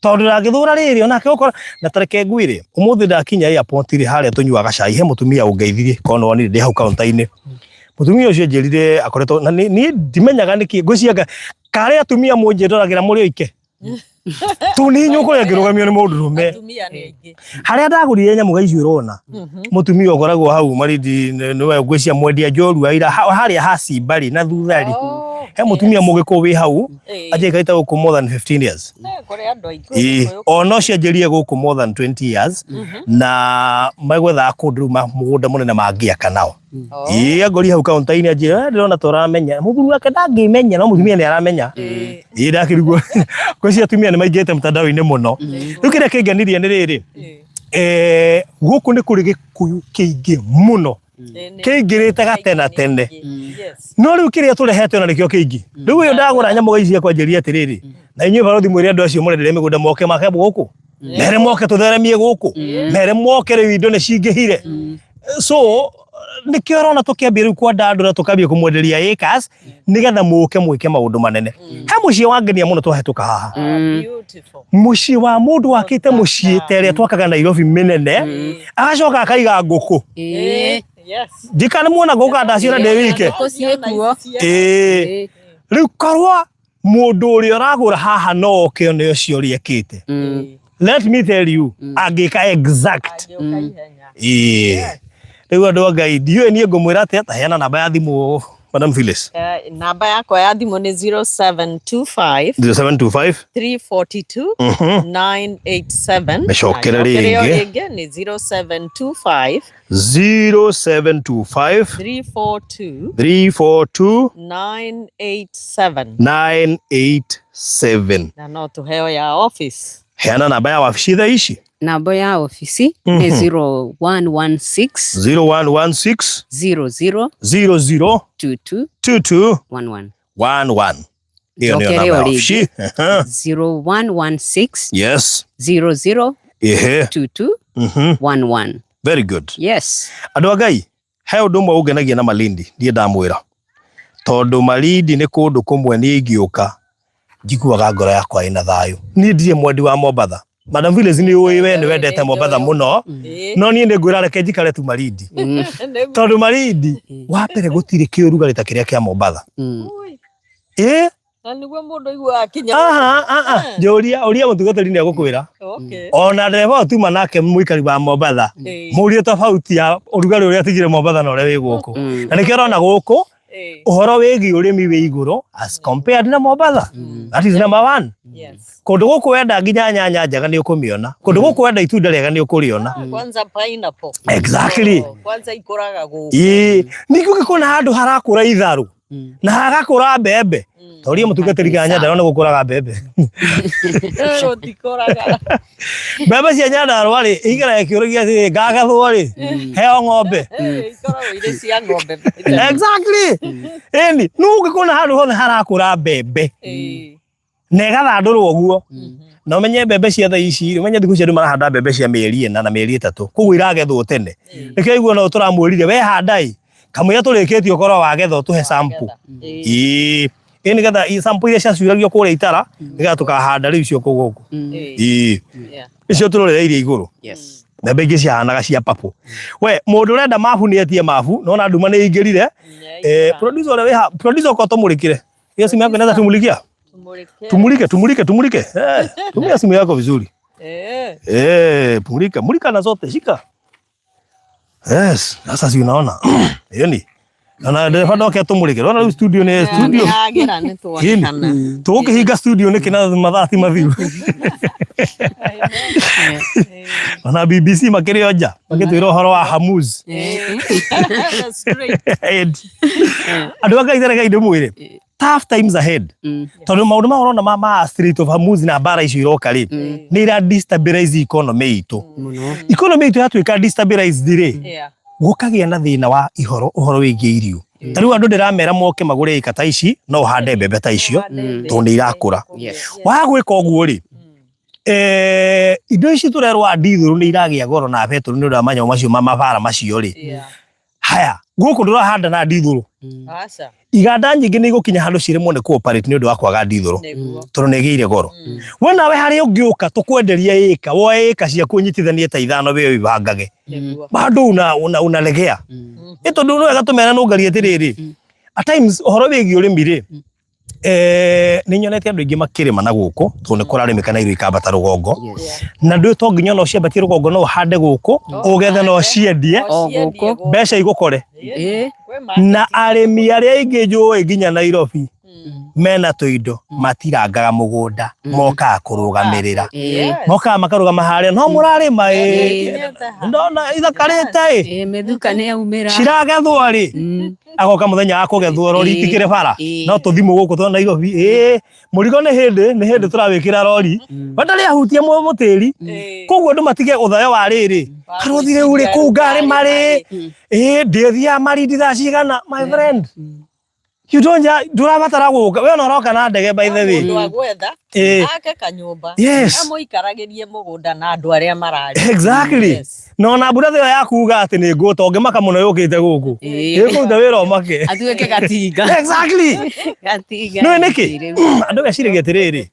Tondũ ndangĩthũra rĩrĩ onake ũkora na tareke ngwĩre, ũmũthĩ ndakinya airport rĩ, harĩa tũnyuaga cai, he mũtumia ũngeithirie, korwo nĩwonire ndĩ hau counter-inĩ. Mũtumia ũcio anjĩrire akoretwo na niĩ ndimenyaga nĩkĩ, ngwĩciria karĩ atumia mũnjĩndoragĩra mũrĩ oike. Tũ nĩ inyuĩ kũrĩa ngĩrũgamio nĩ mũndũrũme.
Atumia nĩ aingĩ.
Harĩa ndagũrire nyamũ ga icio ũrona, mũtumia ũkoragwo hau Marindi nĩwe ngwĩciria mwendia njorua ira harĩa ha Simba rĩ na thutha rĩ, he mũtumia mũgĩkũyũ wĩ hau, anjĩkarĩte gũkũ more than 15 years.
Kũrĩ andũ aingĩ.
Ĩĩ, ona ũcio anjĩrire gũkũ more than 20 years, na megwethaga kũndũ rĩu mũgũnda mũnene mangĩaka nao. Ĩĩ, angori hau counter-inĩ anjĩra, ndĩrona ta ũramenya. Mũthuri wake ndangĩmenya, no mũtumia nĩ aramenya. Ĩĩ, ndakĩrigwo. Ngwĩciria atumia nĩ maingĩrĩte mtandao-inĩ mũno. Rĩu kĩrĩa kĩngenirie nĩ rĩrĩ, gũkũ nĩ kũrĩ gĩkũyũ kĩingĩ mũno, kĩingĩrĩte gatena tene. No rĩu kĩrĩa tũrehete ona nĩkĩo kĩingĩ. Rĩu ũyũ ndagũra nyamũ ici ciakwa anjĩrire atĩrĩrĩ, na inyuĩ barothi mwĩre andũ acio mũrenderia mĩgũnda moke make gũkũ, mere moke tũtheremie gũkũ, mere moke rĩu indo nĩ cingĩhire. So nĩkĩo ũrona tũkĩambia rĩu kwandandũra, tũkambia kũmwenderia acres nĩgetha mũke mwĩke maũndũ manene. He mũciĩ wangenia mũno twahĩtũka haha, mũciĩ wa mũndũ wakĩte mũciĩ ta ĩrĩa twakaga Nairobi mĩnene, agacoka akaiga ngũkũ. Ndikana muona ngũkũ ndaciona ndĩ wike. Ĩĩ, rĩu korwo mũndũ ũrĩa ũragũra haha no oke one ũcio ũrĩa ekĩte, let me tell you, angĩka exact. Ĩĩ, rĩu andũ a Ngai, ndiũĩ niĩ ngũmwĩra atĩa. Ta heana namba ya thimũ, Madam Phyllis.
Namba yakwa ya thimũ nĩ 0725
0725
342 987.
Mĩcokere
Na njokerio
rĩngĩ.
Rĩngĩ nĩ 0725
0725
342
342
987.
987.
Na no tũheo ya office.
Heana namba ya wabici thaa ici.
Namba ya ofici nĩ 0116
0116
00
00
22
22
11.
11. Ĩyo nĩyo
Njokere
namba
o
ya
rĩngĩ.
obici.
0116 00 22 11.
Very good.
Yes.
Andũ a Ngai, he ũndũ ũmwe ũngenagia na Malindi, niĩ ndamwĩra. Tondũ Malindi nĩ kũndũ kũmwe niĩ ingĩũka njiguaga ngoro yakwa ĩna thayũ. Niĩ ndirĩ mwendi wa Mombatha. Madam Phyllis nĩ ũĩ we nĩ wendete Mombatha mũno, no niĩ nĩ ngwĩra reke njikare tu Malindi. Tondũ Malindi, wa mbere gũtirĩ kĩũrugarĩ ta kĩrĩa kĩa Mombatha. Ĩ?
Na nĩguo mũndũ aiguaga akinya.
Aha, aha. Njũria, ũria mũtungatĩri nĩ egũkwĩra. Ona ndereba ũyũ tuma nake mũikari wa Mombatha, mũrie tofauti ya ũrugarĩ ũrĩa atigire Mombatha na ũrĩa wĩ gũkũ. Na nĩkĩo ũrona gũkũ, ũhoro wĩgiĩ ũrĩmi wĩ igũrũ as compared na Mombatha. That is number one. Kũndũ gũkũ wenda nginya nyanya njega nĩ ũkũmĩona. Kũndũ gũkũ wenda itunda rĩega nĩ ũkũrĩona.
Kwanza pineapple.
Exactly.
Oh, kwanza ikũraga gũkũ.
Ĩĩ, ningĩ ũngĩkona handũ harakũra itharũ na hagakũra mbembe, ta ũria mũtungatĩri ka Nyandarũa nĩ gũkũraga mbembe.
Gũtikũraga.
Mbembe cia Nyandarũa rĩ, igeraga kĩũragia atĩrĩ, ngagathwo rĩ, heo ng'ombe.
Ikoragwo irĩ cia ng'ombe.
Exactly. Ĩni, no ũngĩkona handũ hothe harakũra mbembe na ĩgathandũrwo ũguo, na ũmenye mbembe cia thaa ici, ũmenye thikũ ici andũ marahanda mbembe cia mĩeri ĩna na mĩeri ĩtatũ, koguo iragethwo tene. Nĩkĩo waigua no tũramwĩrire we handa ĩ, kamũira tũrĩkĩtie ũkorwo wagetha ũtũhe sample. Ĩĩ, ĩ nĩgetha sample iria ciacuragio kũrĩa itara, nĩgetha tũkahanda rĩu icio kũu gũkũ. Ĩĩ, icio tũrorereirie igũrũ. Mbembe ingĩ ciahanaga cia papo. We mũndũ ũrenda mabu nĩ etie mabu, nona nduma nĩ ingĩrire. Producer ũrĩa wĩha, producer ũka ũtũmũrĩkĩre. Hiyo simu yako inaweza tumulikia? Tumulike, tumulike, tumulike. Tumia simu yako vizuri. Mulika, mulika na zote, shika. Yes, sasa si unaona. Hiyo ni. Na ndereba ndoke atumulike. Unaona rĩu studio nĩ studio.
Nĩyagĩra nĩ tuonekana.
Tũgũkĩhinga studio nĩkĩ na mathaa ti mathiru. Ona BBC makĩrĩ o nja, magĩtwĩra ũhoro wa Hormuz. Andũ a Ngai reke ndĩmwĩre, tough times ahead. Tondũ maũndũ maya ũrona ma Strait of Hormuz na mbara icio iroka rĩ, nĩ ira destabilize economy itũ. Economy itũ yatuĩka destabilized rĩ, gũkagĩa na thĩna wa ũhoro wĩgiĩ irio. Ta rĩu andũ ndĩramera moke magũre ĩka ta ici, no ũhande mbembe ta icio, tondũ nĩ irakũra. Waga gwĩka ũguo rĩ, indo ici tũrerwo ndithũrũ nĩ iragĩa goro na betũrũ nĩ ũndũ wa manyamũ macio ma mabara macio rĩ. Haya, gũkũ ndũrahanda na ndithũrũ. Iganda nyingĩ nĩ igũkinya handũ ciremwo nĩ cooperate nĩ ũndũ wa kwaga ndithũrũ, tondũ nĩ ĩgĩire goro. We nawe harĩa ũngĩũka tũkwenderia ĩka, woe ĩka ciaku ũnyitithanie ta ithano we wĩbangage. Bado unalegea. Nĩ tondũ nĩ wega tũmera nũngarie atĩrĩrĩ, at times ũhoro wĩgiĩ ũrĩmi rĩ, nĩ nyonete andũ aingĩ makĩrĩma na gũkũ, tondũ nĩ kũrarĩmĩka na irio ikambata rũgongo. Na ndũĩ to nginya ona ũciambatie rũgongo no ũhande gũkũ, ũgethe na ũciendie, mbeca igũkore. Na arĩmi arĩa aingĩ njũĩ nginya Nairobi mena tũindo matirangaga mũgũnda, mokaga kũrũgamĩrĩra. Mokaga makarũgama harĩa, no mũrarĩma ĩ, ndona ithakarĩte ĩ.
Mĩthuka nĩ yaumĩra.
Ciragethwo rĩ, agoka mũthenya wa kũgethwo rori itikĩrĩ bara, no tũthimũ gũkũ twa Nairobi, ĩ, mũrigo nĩ hĩndĩ, nĩ hĩndĩ tũrawĩkĩra rori. We ndarĩ ahutia mũtĩri. Koguo andũ matige ũthayo wa rĩrĩ. Karũthi rĩu rĩ, kũu ngarĩma rĩ. Ĩ, ndĩthiaga Malindi thaa cigana, my friend. You don't ndũrabatara gũka. We ona ũroka na ndege by the way.
Mũndũ agwetha, ake kanyũmba, amũikaragĩrie mũgũnda na andũ arĩa mararĩ.
Exactly. Na ona mbura ĩyo ya kuga atĩ nĩ ngũta, ũngĩmaka mũno yũkĩte gũkũ. Ĩkũruta wĩra ũmake.
Atuĩke gatinga.
Exactly.
Gatinga.
Nĩũĩ nĩkĩ? Andũ meciragia atĩrĩrĩ,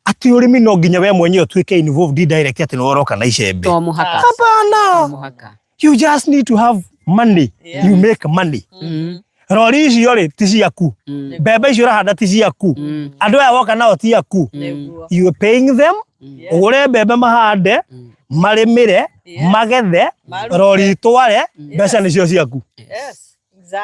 atĩ ũrĩmi no nginya we mwenyewe ũtuĩke involved indirect atĩ nĩwe ũroka na icembe.
To mũhaka.
Hapana.
To mũhaka.
You just need to have money. You make money. Rori icio rĩ ti ciaku. Mbembe icio ũrahanda ti ciaku. Andũ aya woka nao ti aku. You are paying them. Ũgũre mbembe mahande, marĩmĩre, magethe, rori itware, mbeca nĩcio ciaku.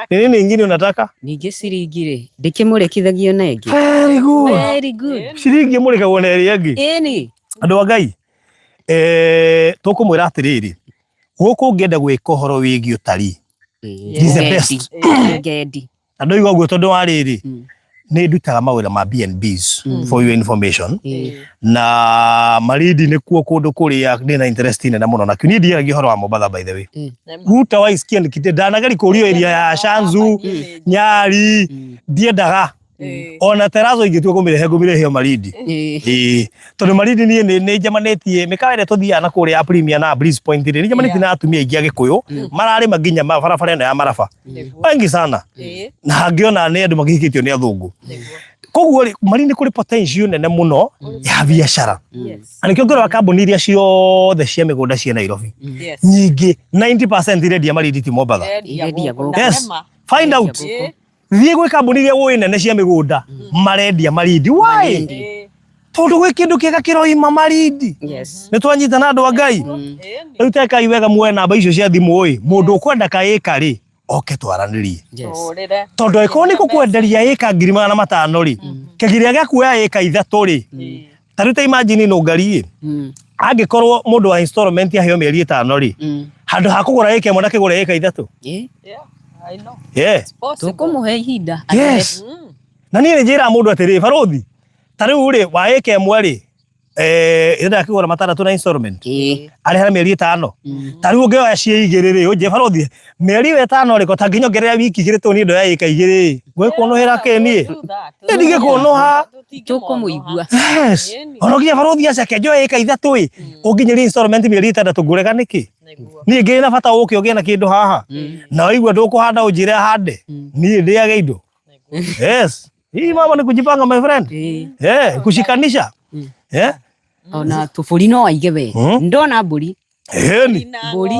Ni nini ingine unataka?
Ningĩ ciringi rĩ, ndĩkĩmũrĩkithagio na ĩngĩ.
Very good.
Very good.
Ciringi ĩmũrĩkagwo na ĩrĩa ĩngĩ.
Ĩni.
Andũ a Ngai, tũkũmwĩra atĩrĩrĩ, gũkũ ũngĩenda gwĩka ũhoro wĩgiĩ ũtarii, this is the best.
Ngendi.
Na ndoiga ũguo tondũ wa rĩrĩ, nĩ ndutaga mawĩra ma B&Bs for your information. Na Malindi nĩkuo kũndũ kũrĩa ndĩna interest nene mũno nakĩo. Niĩ ndiaragia ũhoro wa Mombatha by the way. Hutawahi sikia nikite ndanageri kũrio area ya Shanzu, Nyali, ndiendaga. Ona terazo ingĩtua kũmĩrehe ngũmĩrehe o Malindi. Ĩĩ, tondũ Malindi niĩ nĩ njemanĩtie mĩkawa ĩrĩa tũthiaga na kũrĩa ya Premier na Breeze Point rĩ, nĩ njemanĩtie na atumia aingĩ Agĩkũyũ mararĩma nginya barabara ĩno ya Maraba, wengi sana, na hangĩona nĩ andũ makĩhikĩtio nĩ athũngũ. Koguo rĩ, Malindi kũrĩ potential nene mũno ya biacara. Na nĩkĩo ngĩrora kambuni iria ciothe cia mĩgũnda cia Nairobi, nyingĩ 90% irendia Malindi ti Mombatha.
Irendia gũkũ.
Yes, find out. Thiĩ gwĩ kambuni iria ũĩ nene cia mĩgũnda marendia Malindi. Why? Tondũ gwĩ kĩndũ kĩega kĩroima Malindi. Nĩ twanyitana andũ a Ngai. Rĩu tekai wega muoe namba icio cia thimũ ĩ, mũndũ ũkwenda kaĩka rĩ, oke twaranĩrie. Tondũ angĩkorwo nĩ gũkwenderia ĩka 500,000 rĩ, kĩgiria gĩa kuoya ĩka 3 rĩ, ta rĩu ta imagine nũngari ĩ, angĩkorwo mũndũ wa installment aheo mĩeri 5 rĩ, handũ ha kũgũra ĩka 1 ndakĩgũra ĩka 3. Yeah.
Tũkũmũhe ihinda.
Yes. Na niĩ nĩ njĩraga mũndũ atĩrĩ, barũthi, ta rĩu rĩ, wa ĩka 1 rĩ, ĩrenda akĩgũra 6 na installment. Arĩhara mĩeri 5. Ta rĩu ũngĩoya ciĩ 2 rĩ, ũnjĩre barũthi, mĩeri ĩyo 5 rĩ, ko ta nginya ongerera wiki 2 tondũ niĩ ndoya ĩka 2 rĩ, ngwĩkũnũhĩra kĩ niĩ? Niĩ ndingĩkũnũha.
Tũkũmũigua.
Yes. Ona nginya barũthi aceke njoe ĩka 3 ĩ, ũnginyĩrie installment mĩeri 6 ngũrega nĩkĩ? Niĩ ngĩrĩ na bata ũke ũgĩe na kĩndũ haha. Na waigua ndũkũhanda ũnjĩre hande. Niĩ ndĩage indo. Yes. Hii mama ni kujipanga my friend. Eh, kushikanisha. Eh?
Ona tũbũri no aige we. Ndona mbũri.
Ĩni.
Mbũri.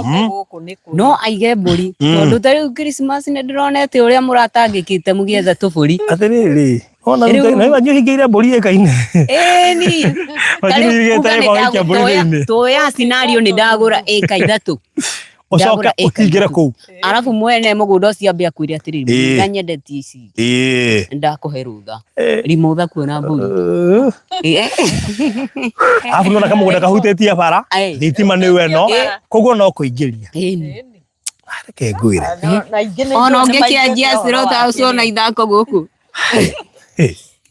No aige mbũri. Tondũ ta rĩu Christmas nĩ ndĩronete ũrĩa mũratangĩkĩte mũgĩetha tũbũri.
Atĩrĩrĩ. Ona rĩu na ũhingĩire mbũri ĩka-inĩ.
Ĩni. Ta rĩu uga nĩ ndagũtoya toya scenario nĩ ndagũra ĩka 3.
Ũcoke ũhingĩre kũu.
Arabu mwene mũgũnda ũcio ambe akwĩre atĩrĩrĩ, nga nyendetie ici. Ndakũhe rũtha. Rimũtha kuona mbũri.
Arabu nona kamũgũnda kahutĩtie bara, thitima nĩ ĩno, koguo no kũingĩria. Reke ngwĩre.
Ona ũngĩkĩanjia slaughterhouse ona ithako gũkũ.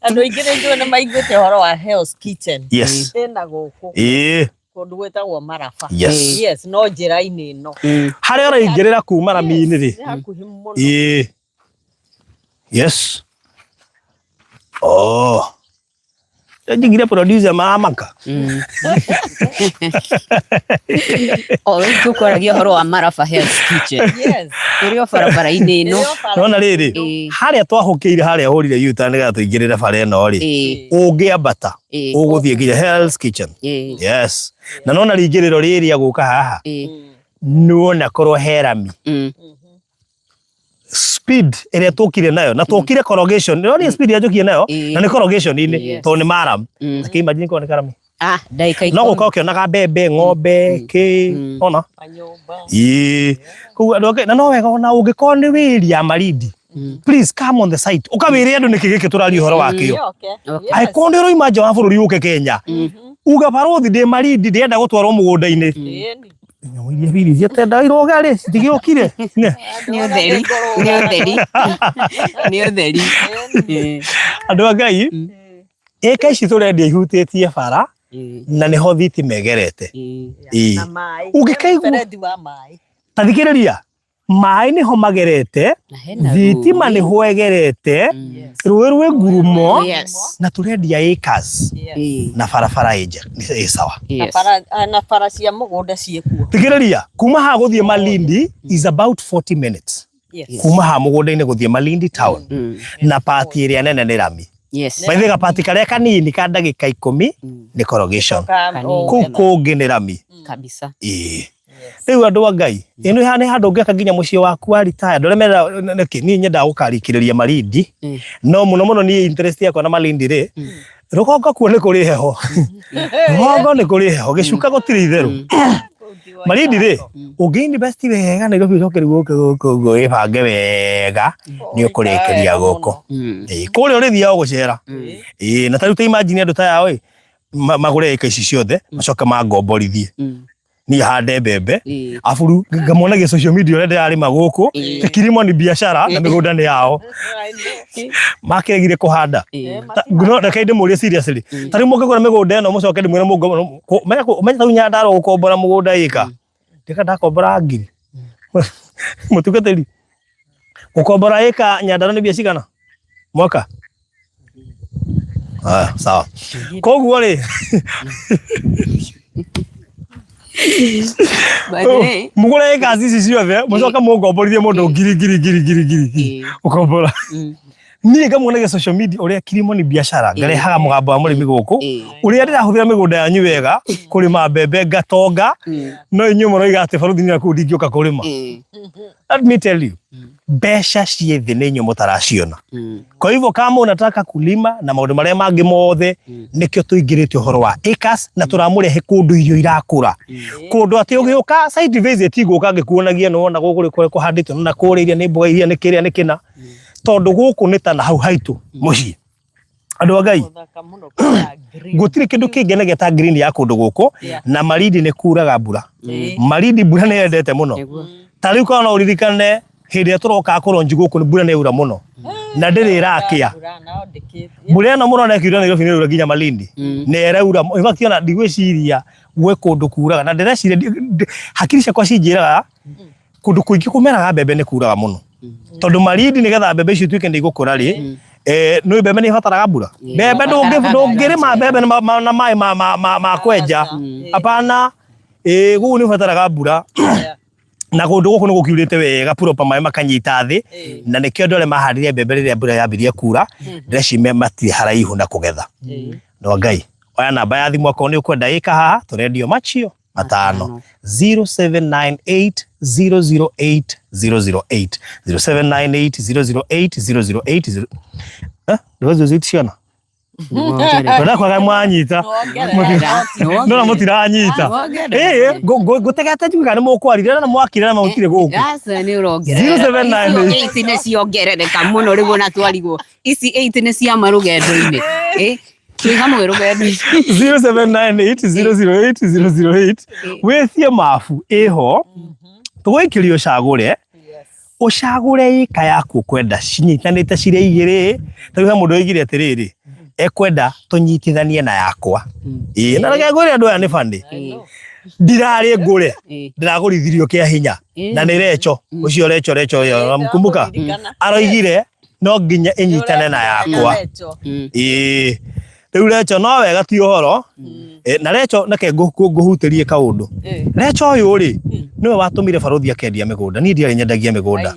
Andũ aingĩ nĩ njũĩ nĩ maiguĩte ũhoro wa Hell's Kitchen.
Yes.
Ĩna gũkũ. Kũndũ gwĩtagwo Maraba.
Yes.
Yes, no njĩra-inĩ ĩno.
Harĩa ũraingĩrĩra kuma rami-inĩ rĩ.
Nĩ hakuhĩ mũno.
Yes. Oh. Njigire producer maramaka.
O rĩu tũkwaragia ũhoro wa Maraba Hell's Kitchen.
Yes.
Ĩrĩ o barabara-inĩ ĩno.
Nona rĩrĩ, harĩa twahũkĩire harĩa hũrire U-turn nĩgetha tũingĩrĩre bara ĩno rĩ, ũngĩambata ũgũthiĩ nginya Hell's Kitchen. Yes. Na nona rĩingĩrĩro rĩrĩa gũka haha, nĩwona korwo he rami. Speed ĩrĩa tũkire nayo na tũkire corrugation, nĩ ũrona speed ĩrĩa njũkire nayo na nĩ corrugation inĩ tondũ nĩ maram. Reke imagine korwo nĩ karami.
Ndagĩka
No gũka ũkĩonaga mbembe, ng'ombe, kĩ, ona? Ĩĩ. Koguo andũ angĩ, na no wega ona ũngĩkorwo nĩ wĩri ya Malindi, please come on the site. Ũkawĩre andũ nĩkĩ gĩkĩ tũraria ũhoro wakĩo. Angĩkorwo nĩ ũroima nja wa bũrũri ũke Kenya, uga barũthi ndĩ Malindi ndĩrenda gũtwarwo mũgũnda-inĩ. Nyamũ iria biri ciatenda iroga rĩ, citigĩũkire.
Nĩ ũtheri, nĩ ũtheri. Nĩ ũtheri.
Andũ a Ngai, ĩka ici tũrendia ihutĩtie bara na nĩho thitima ĩgerete. Ũngĩkaigua ta thikĩrĩria, maĩ nĩho magerete, thitima nĩho ĩgerete, rũĩ rwĩ ngurumo, na tũrendia acres na barabara ĩ sawa.
Na bara cia mũgũnda ciĩkuo.
Thikĩrĩria, kuma haha gũthiĩ Malindi is about 40 minutes. Kuma haha mũgũnda-inĩ gũthiĩ Malindi town. Na pati ĩrĩa nene nĩ rami. By the way, gapati karĩa kanini ka ndagĩka 10 nĩ corrugation. Kũu kũngĩ nĩ rami.
Kabisa.
Ĩĩ. Rĩu andũ a Ngai, ĩno nĩ handũ ũngĩaka nginya mũciĩ waku wa retire. Andũ arĩa menda nĩkĩ, niĩ nyendaga gũkarikĩrĩria Malindi. No mũno mũno niĩ interest yakwa na Malindi rĩ, rũgongo kuo nĩ kũrĩ heho. Rũgongo nĩ kũrĩ heho, gĩcuka gũtirĩ itherũ. Malindi rĩ, ũngĩ invest wega Nairobi ũcoke rĩu ũke gũkũ ũguo wĩbange wega, nĩ ũkũrĩkĩria gũkũ. Ĩĩ, kũrĩa ũrĩthiaga gũcera. Ĩĩ, na ta rĩu ta imagine andũ ta aya ĩ, magũre ĩka ici ciothe, macoke mangomborithie. Niĩ hande mbembe, abu rĩu ngamonagia social media ũrĩa ndĩrarĩma gũkũ, ta kilimo ni biashara na mĩgũnda nĩ yao. Makĩregire kũhanda. No reke ndĩmũrie seriously. Ta rĩu mũngĩgũra mĩgũnda ĩno mũcoke ndĩmwĩre menya ta rĩu Nyandarua gũkombora mũgũnda ĩka. Ndĩka ndakombora ngiri. Mũtungatĩri. Gũkombora ĩka Nyandarua nĩ mbia cigana? Mwaka? Ah, sawa. Koguo rĩ
By the way,
mũgũre acres ici ciothe mũcoke mũngomborithie mũndũ ngiri ngiri ngiri ngiri ngiri
Ĩĩ.
ũkombora niĩ ngamuonagia social media ũrĩa kilimo ni biashara ngarehaga mũgambo wa mũrĩmi gũkũ
Ĩĩ.
ũrĩa ndĩrahũthĩra mĩgũnda yanyu wega kũrĩma mbembe ngatonga no inyuĩ mũroiga atĩ baruthi nĩ kũu ndingĩũka kũrĩma
Ĩĩ.
let me tell you mbeca ciĩ thĩ nĩ inyuĩ mũtaraciona kwa hivyo kama unataka kulima na maũndũ marĩa mangĩ mothe nĩkĩo tũingĩrĩte ũhoro wa acres na tũramũrehe kũndũ irio irakũra kũndũ atĩ ũgĩũka site visit ngũka ngĩkuonagia nĩ wona gũkũ kũrĩa kũhandĩtwo na kũrĩa iria nĩ mboga iria nĩ kĩrĩa nĩ kĩna tondũ gũkũ nĩ ta na hau haitũ mũciĩ andũ a Ngai
Gũthaka mũno kwĩna green.
gũtirĩ kĩndũ kĩngenagia ta green ya kũndũ gũkũ
Yeah.
na Malindi nĩ kuraga mbura
Ĩĩ.
Malindi mbura nĩ yendete mũno
Nĩguo.
ta rĩu kana no ũririkane hĩndĩ ĩrĩa tũrokaga kũronji gũkũ mbura nĩ yaura mũno na ndĩrĩ ĩrakĩa
Mbura nao ndĩkĩtie.
mbura ĩno mũrona ĩkiura Nairobi nĩ ĩraura nginya Malindi nĩ ĩraura in fact ona ndigwĩciria gwĩ kũndũ kuraga na ndĩreciria hakiri ciakwa cinjĩraga kũndũ kũingĩ kũmeraga mbembe nĩ kuraga mũno tondũ Malindi nĩgetha mbembe icio ituĩke nĩ igũkũra rĩ nĩ mbembe nĩ ĩbataraga mbura mbembe ndũngĩrĩma mbembe na na maĩ ma kwenja hapana gũkũ nĩ ũbataraga mbura na kũndũ gũkũ nĩ gũkiurĩte wega proper maĩ makanyita thĩ na nĩkĩo andũ arĩa mahandire mbembe rĩrĩa mbura yambirie kura ndĩreciria matirĩ haraihu na kũgetha no Ngai oya namba ya thimũ akorwo nĩ ũkwenda ĩka haha tũrendio macio matano 0798 008 008 0798 008 008 008 ciana ndona kwaga mwanyita ndona mũtiranyita ĩĩ ngũtegete njuge kana nĩ mũkwarire na mwakire na mũtire gũkũ
Aca nĩ ũrongerera.
079
Icio 8 nĩ ciongerereka mũno rĩu ona twarigwo. Ici 8 nĩ cia marũgendo-inĩ. Twĩ hamwe rũgendo-inĩ.
0798 008 008 wĩtie mabu ĩho tũgũikĩria ũcagũre ũcagũre ĩka yaku ũkwenda cinyitanĩte cirĩ igĩrĩ ta rĩu he mũndũ oigire atĩrĩrĩ ekwenda tũnyitithanie na yakwa ĩĩ na reke ngwĩre andũ aya nĩ bani ndirarĩ ngũre ndĩragũrithirio kĩa hinya na nĩ Recho ũcio Recho Recho ũyũ, namkumbuka aroigire no nginya ĩnyitane na yakwa ĩĩ rĩu Recho no wega ti ũhoro na Recho reke ngũhutĩrie kaũndũ Recho ũyũ rĩ nĩwe watũmire barũthi akendia mĩgũnda niĩ ndiarĩ nyendagia mĩgũnda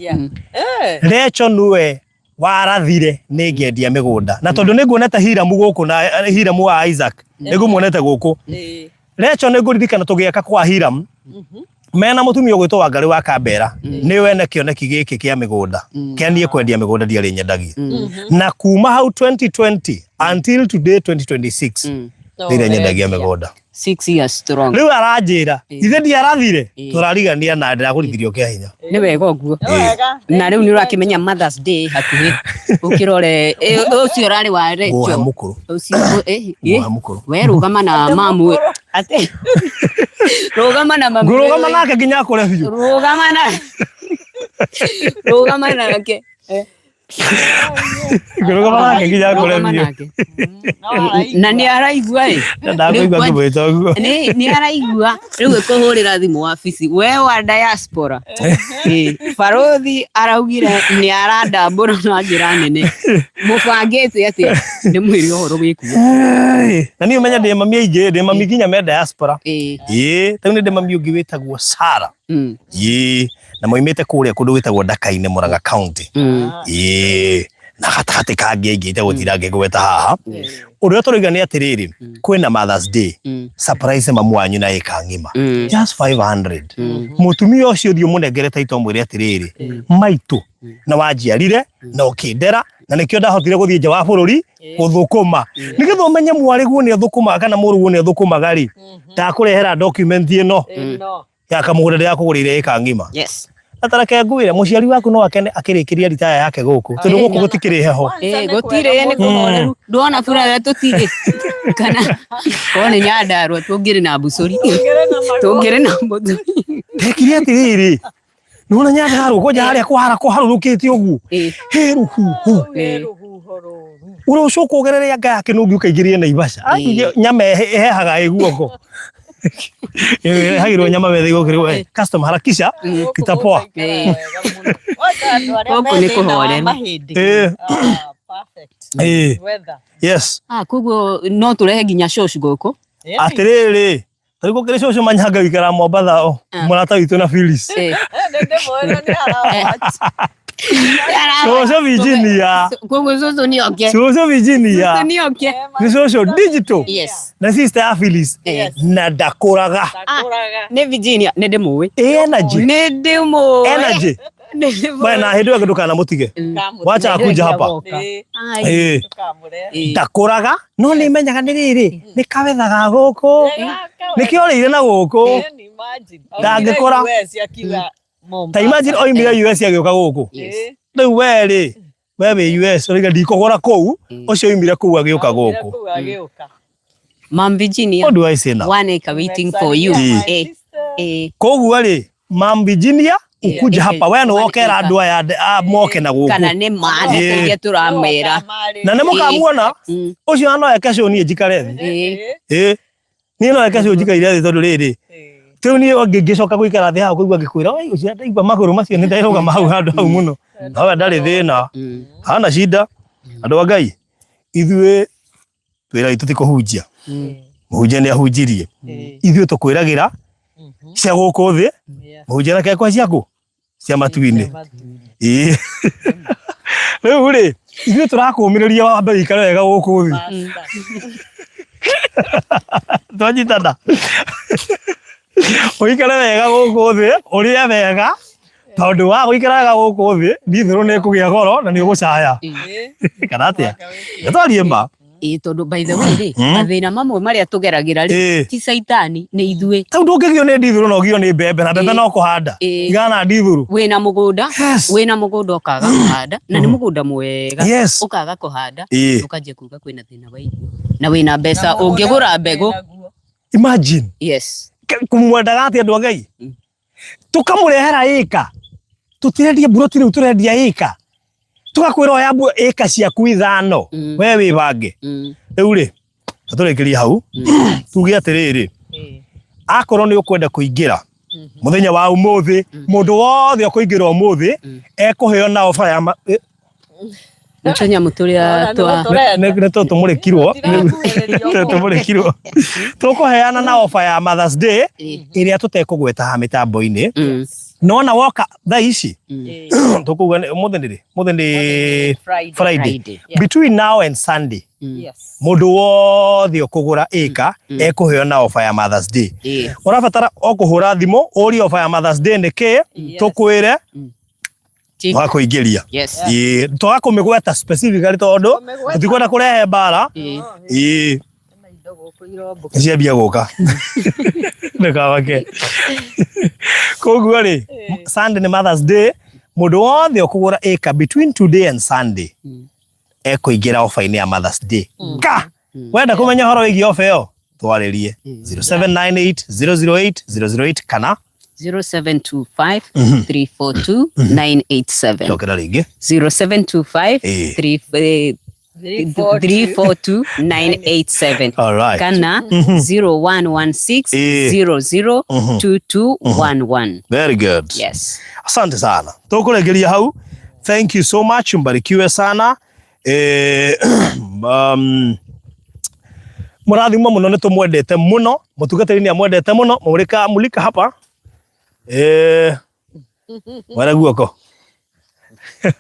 Recho nĩwe warathire nĩ ngĩendia mĩgũnda na tondũ nĩ nguonete Hiramu gũkũ na Hiramu wa Isaac nĩ ngũmuonete gũkũ Recho nĩ ngũririkana tũgĩaka kwa Hiram mena mũtumia ũgwĩtwo Wangarĩ wa Kambera nĩ wene kĩoneki gĩkĩ kĩa mĩgũnda kĩa niĩ kwendia mĩgũnda ndiarĩ nyendagia na kuma hau 2020 until today 2026 ndirĩ nyendagia mĩgũnda
6 years strong.
rĩu aranjĩra ithe ndiarathire tũrarigania na ndĩragũrithirio kĩa hinya
Nĩ wega ũguo. Na rĩu nĩ ũrakĩmenya Mother's Day hakuhĩ. Ũkĩrore ũcio ũrarĩ wa
Ngũhe
Rachel.
mũkũrũ
Ũcio
Ngũhe mũkũrũ
we rũgama na mamu atĩ rũgama na mamu
ngũrũgama nake nginya akũre biũ
rũgama na rũgama nake
ngũrũgama nake nginya akũre
Rũgama
biũ
nake na nĩ araigua ĩ
ndakũigua ngĩmwĩta ũguo
nĩ araigua rĩu ĩkũhũrĩra thimũ wabici we wa diaspora Barũthi araugire nĩ arandambũra na njĩra nene mũbangĩte atĩa nĩ mwĩre ũhoro wĩkuo
na niĩ ũmenye ndĩ mami aingĩ ndĩ mami nginya me diaspora ĩĩ ta rĩu nĩ ndĩ mami ũngĩ wĩtagwo Sara ĩĩ na moimĩte kũrĩa kũndũ gwĩtagwo Ndaka-inĩ Murang'a County ĩĩ na gatagatĩ kangĩ aingĩ itegũtinda ngĩgweta haha ũrĩa tũroiga nĩ atĩrĩrĩ kwĩna Mother's Day surprise mamu wanyu na ĩka ng'ima just 500 mũtumia ũcio thiĩ ũmũnengere taito mwĩre atĩrĩrĩ maitũ na wanjiarire na ũkĩndera na nĩkĩo ndahotire gũthiĩ nja wa bũrũri gũthũkũma nĩgetha ũmenye mwarĩguo nĩ athũkũmaga kana mũrũguo nĩ athũkũmaga rĩ ndakũrehera document ĩno ya kamũgũnda ndĩrakũgũrĩire ĩka ng'ima
Yes.
na tareke ngwĩre mũciari waku no akene akĩrĩkĩria ritaya yake gũkũ tondũ gũkũ gũtikĩrĩ heho
Gũtirĩ nĩ kũhoreru ndwona bura ĩrĩa tũtirĩ kana korwo nĩ Nyandarua tũngĩrĩ na mbucũri tũngĩrĩ na mbucũri
ndekire atĩrĩrĩ nĩwona Nyandarua kwanja harĩa kwara kũharũrũkĩte ũguo he rũhuho ũrũcoka ũgerere anga yake nũngĩ ũkaingĩrie Naivasha nyama ĩhehaga ĩ guoko ĩrehagĩrwo nyama metha igũkĩrwo customer harakisha kitapoa
Gũkũ nĩ kũhoreru.
Perfect.
Ĩĩ.
Weather.
Yes.
Ah, koguo no tũrehe nginya shosh gũkũ.
Yeah.
Atĩrĩrĩ, tarĩu gũkĩrĩ cũcũ manyanga wĩikaraga Mombatha o, mũrata witũ na Phyllis.
Eh.
Ndĩmwĩre nĩ arawatch.
Cũcũ Virginia.
Koguo cũcũ nĩ oke.
Cũcũ Virginia.
Cũcũ nĩ oke.
Nĩ cũcũ digital.
Yes.
Na sister ya Phyllis.
Yes.
Na ndakũraga.
Ndakũraga.
Nĩ Virginia, nĩ ndĩmũĩ.
Ĩ energy.
Nĩ ndĩmũĩ.
Energy.
Nĩ ndĩmũĩ.
We na hĩndĩ ĩyo ndũkanamũtige. Wacha akuja hapa.
Ĩĩ,
Ai.
Ĩĩ.
tũkamũrehe.
Ĩĩ.
Ndakũraga no nĩ menyaga nĩ rĩrĩ nĩ kawetha ga gũkũ. Nĩkĩo orĩire na gũkũ.
Can imagine.
Ndangĩkora.
Oimire US akiuga
Ta
Mombasa.
imagine oimire US agĩũka gũkũ.
Yes.
Ĩĩ,
Rĩu we rĩ we wĩ US ũrauga ndikũgũra kũu ũcio oimire kũu agĩũka
oimire
gũkũ.
kũu agĩũka.
Mam Virginia.
What do I say now?
One acre waiting for you.
Ĩĩ.
My
Eh,
sister.
eh.
Koguo rĩ Mam Virginia ukuja
Yeah.
hapa we nĩ
One
wokera
acre.
andũ aya moke na
Kana
gũkũ.
nĩ ma
Ĩĩ.
ndeto iria tũramera.
Na nĩ mũkamuona ũcio no eke show niĩ njikare thĩ.
Ĩĩ.
Ĩĩ. Niĩ no eke show njikaire thĩ tondũ rĩrĩ rĩu niĩ ngĩcoka gũikara thĩ haha kũigua ngĩkwĩra oi ũcio ndaigua magũrũ macio nĩ ndarũgama hau handũ hau mũno. Nowe ndarĩ thĩna. Hana shida. Andũ a Ngai ithuĩ wĩra witũ ti kũhunjia. Mũhunjia nĩ ahunjirie. Ithuĩ tũkwĩragĩra cia gũkũ thĩ mũhunjia nake ekwa ciakũ cia matu-inĩ. Ĩĩ. Rĩu rĩ ithuĩ tũrakũmĩrĩria wambe wĩikare wega gũkũ thĩ. Twanyitana. Ũikare wega gũkũ thĩ, ũrĩe wega tondũ wa gũikara wega gũkũ thĩ ndithũrũ nĩ ĩkũgĩa goro na nĩ ũgũcaya. Kana atĩa? Nĩtwarie ma.
Ĩĩ tondũ by the way rĩ mathĩna mamwe marĩa tũgeragĩra rĩ
Ĩĩ.
ti caitani nĩ ithuĩ.
Rĩu ndũngĩgio nĩ ndithũrũ na ũgio nĩ mbembe na mbembe
Ĩĩ.
no kũhanda.
Ĩĩ.
Igana na ndithũrũ.
Wĩna mũgũnda
Yes.
wĩna mũgũnda ũkaga kũhanda na nĩ mũgũnda mwega
Yes.
ũkaga kũhanda
Ĩĩ.
ũkanjia kuga kwĩna thĩna wa irio na wĩna mbeca ũngĩgũra mbegũ.
Imagine.
Yes.
Kũmwendaga atĩa andũ a Ngai? Tũkamũrehera ĩka. Tũtirendia mburoti rĩu tũrendia ĩka. Tũgakwĩra oya ĩka ciaku ithano. We wĩbange. Rĩu rĩ tũrĩkĩrie hau tuge atĩrĩrĩ akorwo nĩ ũkwenda kũingĩra mũthenya wa ũmũthĩ mũndũ wothe ũkũingĩra ũmũthĩ ekũheo na ofa ya
Nĩ tũnyamũ tũrĩa twa
nĩ tũmũrĩkirwo tũmũrĩkirwo tũkũheana na ofa ya Mother's Day ĩrĩa tũtekũgweta haha mĩtambo-inĩ nona woka thaa ici tũkuga ũmũthĩ nĩ rĩ ũmũthĩ nĩ Friday between now and Sunday mũndũ wothe ũkũgũra ĩka ekũheo na ofa ya Mother's Day ũrabatara o kũhũra thimũ ũrie ofa ya Mother's Day nĩ kĩ tũkwĩre twakũingĩria ĩĩ twaga kũmĩgweta specifically tondũ tũtikwenda kũrehe mbara ĩĩ ciambia gũka ndũkamake koguo rĩ Sunday nĩ Mother's Day mũndũ wothe ũkũgũra ĩka between today and Sunday ekũingĩra ofa-inĩ ya Mother's Day ka wenda kũmenya ũhoro wĩgiĩ ofa ĩyo twarĩrie 0798 008 008 kana
0725 342 987
cokera rĩngĩ
0725 342 987
All right.
kana 0116 00 2211.
Very good.
Yes.
Asante sana. Tukuregeria hau. Thank you so much. Mbarikiwe sana. Mũrathimwo mũno nĩ tũmwendete mũno mũtungatĩri nĩ amwendete mũno mũrĩka mulika hapa mwena guoko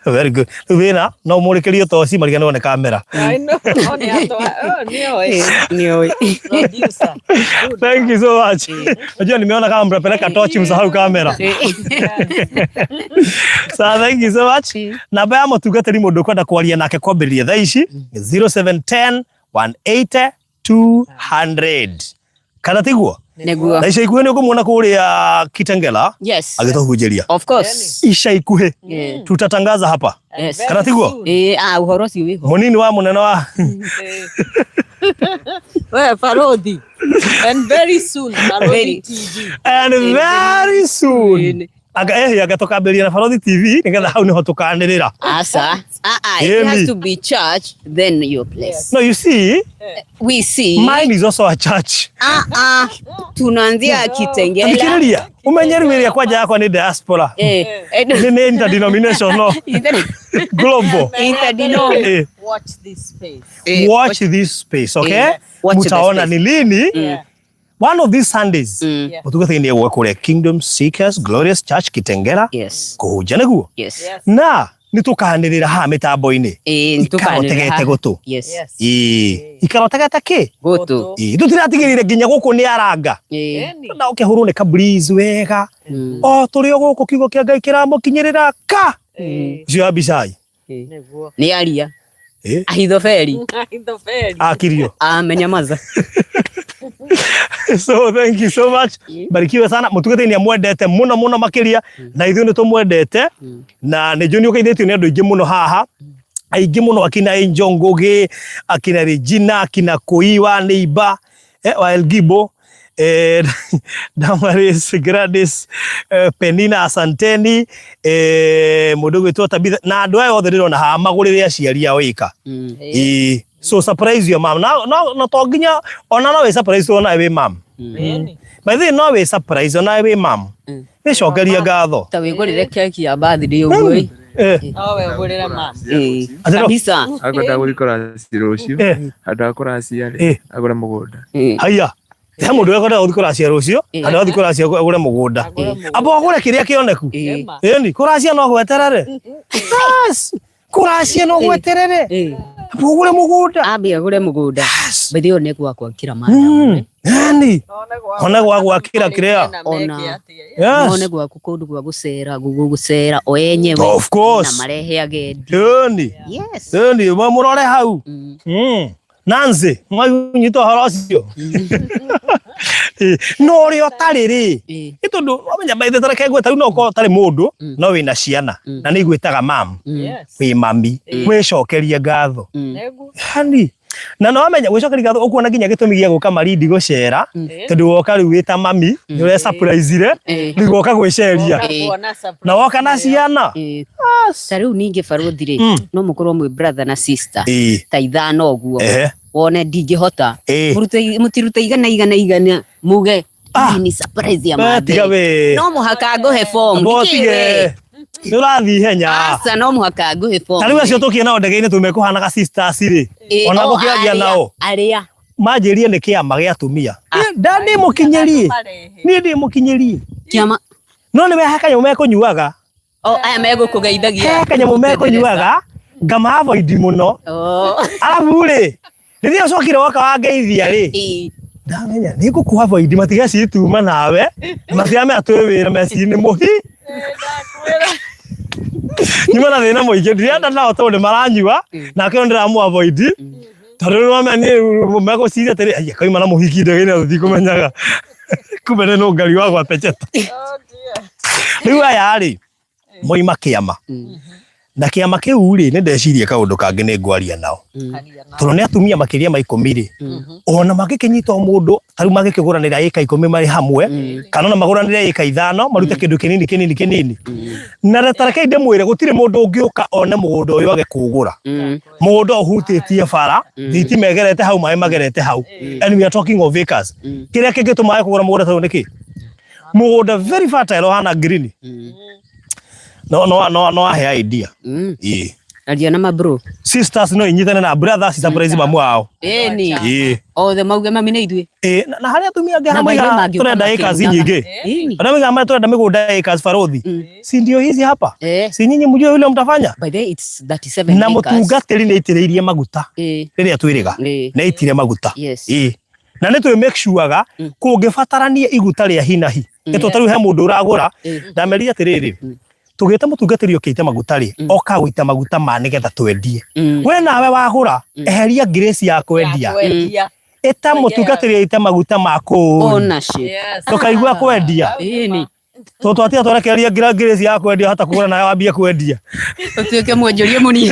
very good rĩu wĩna no mũrĩkĩrio toci mariganĩrwo nĩ kamera. Thank you so much. Najua nimeona kama mnapeleka tochi msahau kamera. So thank you so much. Namba ya mũtungatĩri mũndũ ũkwenda kwaria nake kwambĩrĩria thaa ici 0710 180 200 kana tiguo?
Nĩguo.
Na ica ikuhĩ nĩ ũkũmuona kũrĩa Kitengela.
Yes.
Agĩtũhunjĩria.
Of course.
Ica ikuhĩ. Tutatangaza hapa.
Yes.
Kana tiguo?
Ũhoro ũcio wĩho.
Mũnini wa mũnene wa
We Parodi. And very soon Parodi TV.
And very soon. Anga eh anga tukambĩrĩria na Barothi TV nĩgetha hau nĩho tũkanĩrĩra.
Asa. Ah, ah, it has
Ĩni.
to be church then your place.
No, you see,
We see.
mine is also a church.
Ah, ah. Tunaanzia Kitengela.
Thikĩrĩria, ũmenye rĩu ĩrĩa kwanja yakwa nĩ diaspora.
Eh, eh,
Nĩ nĩ interdenominational global.
Interdenom.
Eh,
Watch this space.
Eh,
watch this space, okay?
Eh, watch the
Mutaona
space.
ni lini one of these Sundays
Yeah.
mũtungatĩri nĩ egũka kũrĩa Kingdom Seekers Glorious Church Kitengela
Yes.
kũhunjia nĩguo
Yes.
Yes.
na nĩ tũkanĩrĩra haha mĩtambo-inĩ
Eh,
ikara
tukanĩrĩra
ũtegete
haha.
gũtũ
Yes.
Yes.
Ĩĩ, ikara ũtegete kĩ
Gũtũ.
Ĩĩ, tũtiratigĩrĩire nginya gũkũ nĩ aranga
Eh.
Eni.
na ũkĩhũrwo nĩ ka breeze wega o tũrĩ o gũkũ kiugo kĩa Ngai kĩramũkinyĩrĩra ka ũcio wa Abishai
Nĩguo.
Nĩ aria.
Ĩĩ,
Ahithofeli.
Ahithofeli.
akirio
Amenyamaza.
So thank you so much, barikiwe sana. Mũtungatĩri nĩ amwendete mũno mũno makĩria, na ithuĩ nĩ tũmwendete, na nĩ njũĩ nĩ ũgeithĩtio nĩ andũ aingĩ mũno haha, aingĩ mũno, akina Angel Ngugi, akina Regina, akina Kuiwa Neiba, wa Elgibo, Damaris, Gladys, Penina, asanteni, mũndũ ũgwĩtwo Tabitha na andũ aya othe ndĩrona haha magũrĩre aciari ao ĩka. Ĩĩ, so surprise your mom na no no to nginya ona no wĩ surprise ona wĩ mam.
Eni.
By the way, no wĩ surprise ona wĩ mam, wĩcokerie ngatho.
Ta wĩgũrĩre keki ya birthday ũguo. ĩ.
No we ũgũrĩre mama.
Eh.
Atĩ no-
Kabisa.
Akwenda gũthiĩ kũracia rũciũ. Handũ ha kũracia rĩ, agũre mũgũnda.
Haiya, he mũndũ ũrĩa ũkwenda gũthiĩ kũracia rũciũ, handũ ha gũthiĩ kũracia agũre mũgũnda, amba ũgũre kĩrĩa kĩoneku.
Ema.
Ĩni kũracia no gweterere. Yes, kũracia no gweterere, amba ũgũre mũgũnda.
Ambe agũre mũgũnda.
Yes.
By the way, nĩ gwa gwakĩra madam.
Yani one gwa gwakĩra kĩrĩa.
Ona.
Yes.
None gwaku kũndũ gwa gũcera gũcera o enyewe.
Of course.
Na marehe agendi.
Ĩni.
Yes.
Ĩni mũrore hau. Nancy, mwanyita ũhoro ũcio. No ũrĩa ũtarĩ rĩ, nĩ tondũ wamenya maithe tareke ngwĩta rĩu no ũkorwo ũtarĩ mũndũ no wĩna ciana na nĩ igwĩtaga mam, wĩ mami, wĩcokerie ngatho. Yani na no wamenya gwĩcokeria ngatho ũkuona nginya gĩtũmi gĩa gũka Malindi gũcera, tondũ woka rĩu wĩ ta mami nĩ ũre surprise-ire rĩu woka gwĩceria na woka na ciana.
Ta rĩu ningĩ barothi rĩ, no mũkorwo mwĩ brother na sister ta ithano ũguo, wone ndingĩhota, mũtirute igana igana igana muge
Ah.
"Hii ni surprise ya
We, tiga
mathe
we.
no mũhaka ngũhe form."
Amba
Nĩkĩ
ũtige
we?
nĩ ũrathiĩ ihenya.
Aca, no mũhaka ngũhe form.
Ta rĩu acio tũkire nao ndege-inĩ tumekũhanaga sisters rĩ, ona
O,
gũkĩaria nao
arĩa
manjĩrie nĩ kĩama gĩa atumia nda ndĩ mũkinyĩrie, niĩ ndĩ mũkinyĩrie.
Kĩama.
No nĩ he kanyamũ mekũnyuaga.
O aya megũkũgeithagia.
He kanyamũ mekũnyuaga ngama avoid mũno. Arabu rĩ, rĩrĩa ũcokire woka wangeithia rĩ, ndamenya nĩ ngũkũ avoid matigeci tuma nawe, matiramenya twĩ wĩra meci nĩ mũhi nyuma na thĩna mũingĩ, ndirenda nao tondũ nĩ maranyua nake ũyũ ndĩramũ avoid tondũ nĩ wamenya niĩ megũciria atĩrĩ, "Ai, kauma na mũhiki ndege-inĩ tũtikũmenyaga kumbe nĩ nũngari wa gwa pecheta." Rĩu aya rĩ moima kĩama na kĩama kĩu rĩ, nĩ ndecirie kaũndũ kangĩ nĩ ngwaria nao tondũ nĩ atumia makĩria ma 10 rĩ, ona mangĩkĩnyita o mũndũ ta rĩu mangĩkĩgũranĩra ĩka 10 marĩ hamwe, kana ona magũranĩre ĩka 5 marute kĩndũ kĩnini kĩnini kĩnini, na ta rekei ndĩmwĩre gũtirĩ mũndũ ũngĩũka one mũgũnda ũyũ age kũũgũra. Mũgũnda ũhutĩtie bara, thitima ĩgerete hau, maĩ magerete hau, and we are talking of acres. Kĩrĩa kĩngĩtũma age kũgũra mũgũnda ta ũyũ nĩ kĩ? Mũgũnda very fertile ũhana green. No no no no ahe idea. Ĩĩ.
Aria na mabro.
Sisters no inyitane na brothers surprise mamu wao.
Ĩni.
Ĩĩ.
Othe mauge mami nĩ ithuĩ.
Ĩĩ, na harĩa atumia angĩ
Na
harĩa
maithe
moigaga
mangĩũka
tũrenda acres
makĩrugaga.
nyingĩ,
Ĩni.
arĩa moigaga maya tũrenda mĩgũnda acres barothi, si ndio hizi hapa? Si nyinyi mjue yule mtafanya.
By the way, it's 37
Na
acres.
mũtungatĩri nĩ aitĩrĩirie maguta rĩrĩa twĩrĩga, nĩ aitire maguta. Ĩĩ, na nĩ twĩ make sure kũngĩbatarania iguta rĩa hinahi nĩ ta rĩu he mũndũ ũragũra, ndamerire atĩrĩrĩ, tũgĩta mũtungatĩri ũkĩite maguta rĩ, oka gũita maguta ma nĩgetha twendie. We nawe wagũra, eheria grace ya kwendia, ĩta mũtungatĩri aite maguta ma kũũri,
Ownership.
tũkaigua kwendia.
Ĩni.
To twatia twarekereria ngira ngirĩci ya kwendia hata kũgũra nawe wambie kwendia.
Ũtuĩke mwonjoria mũnini.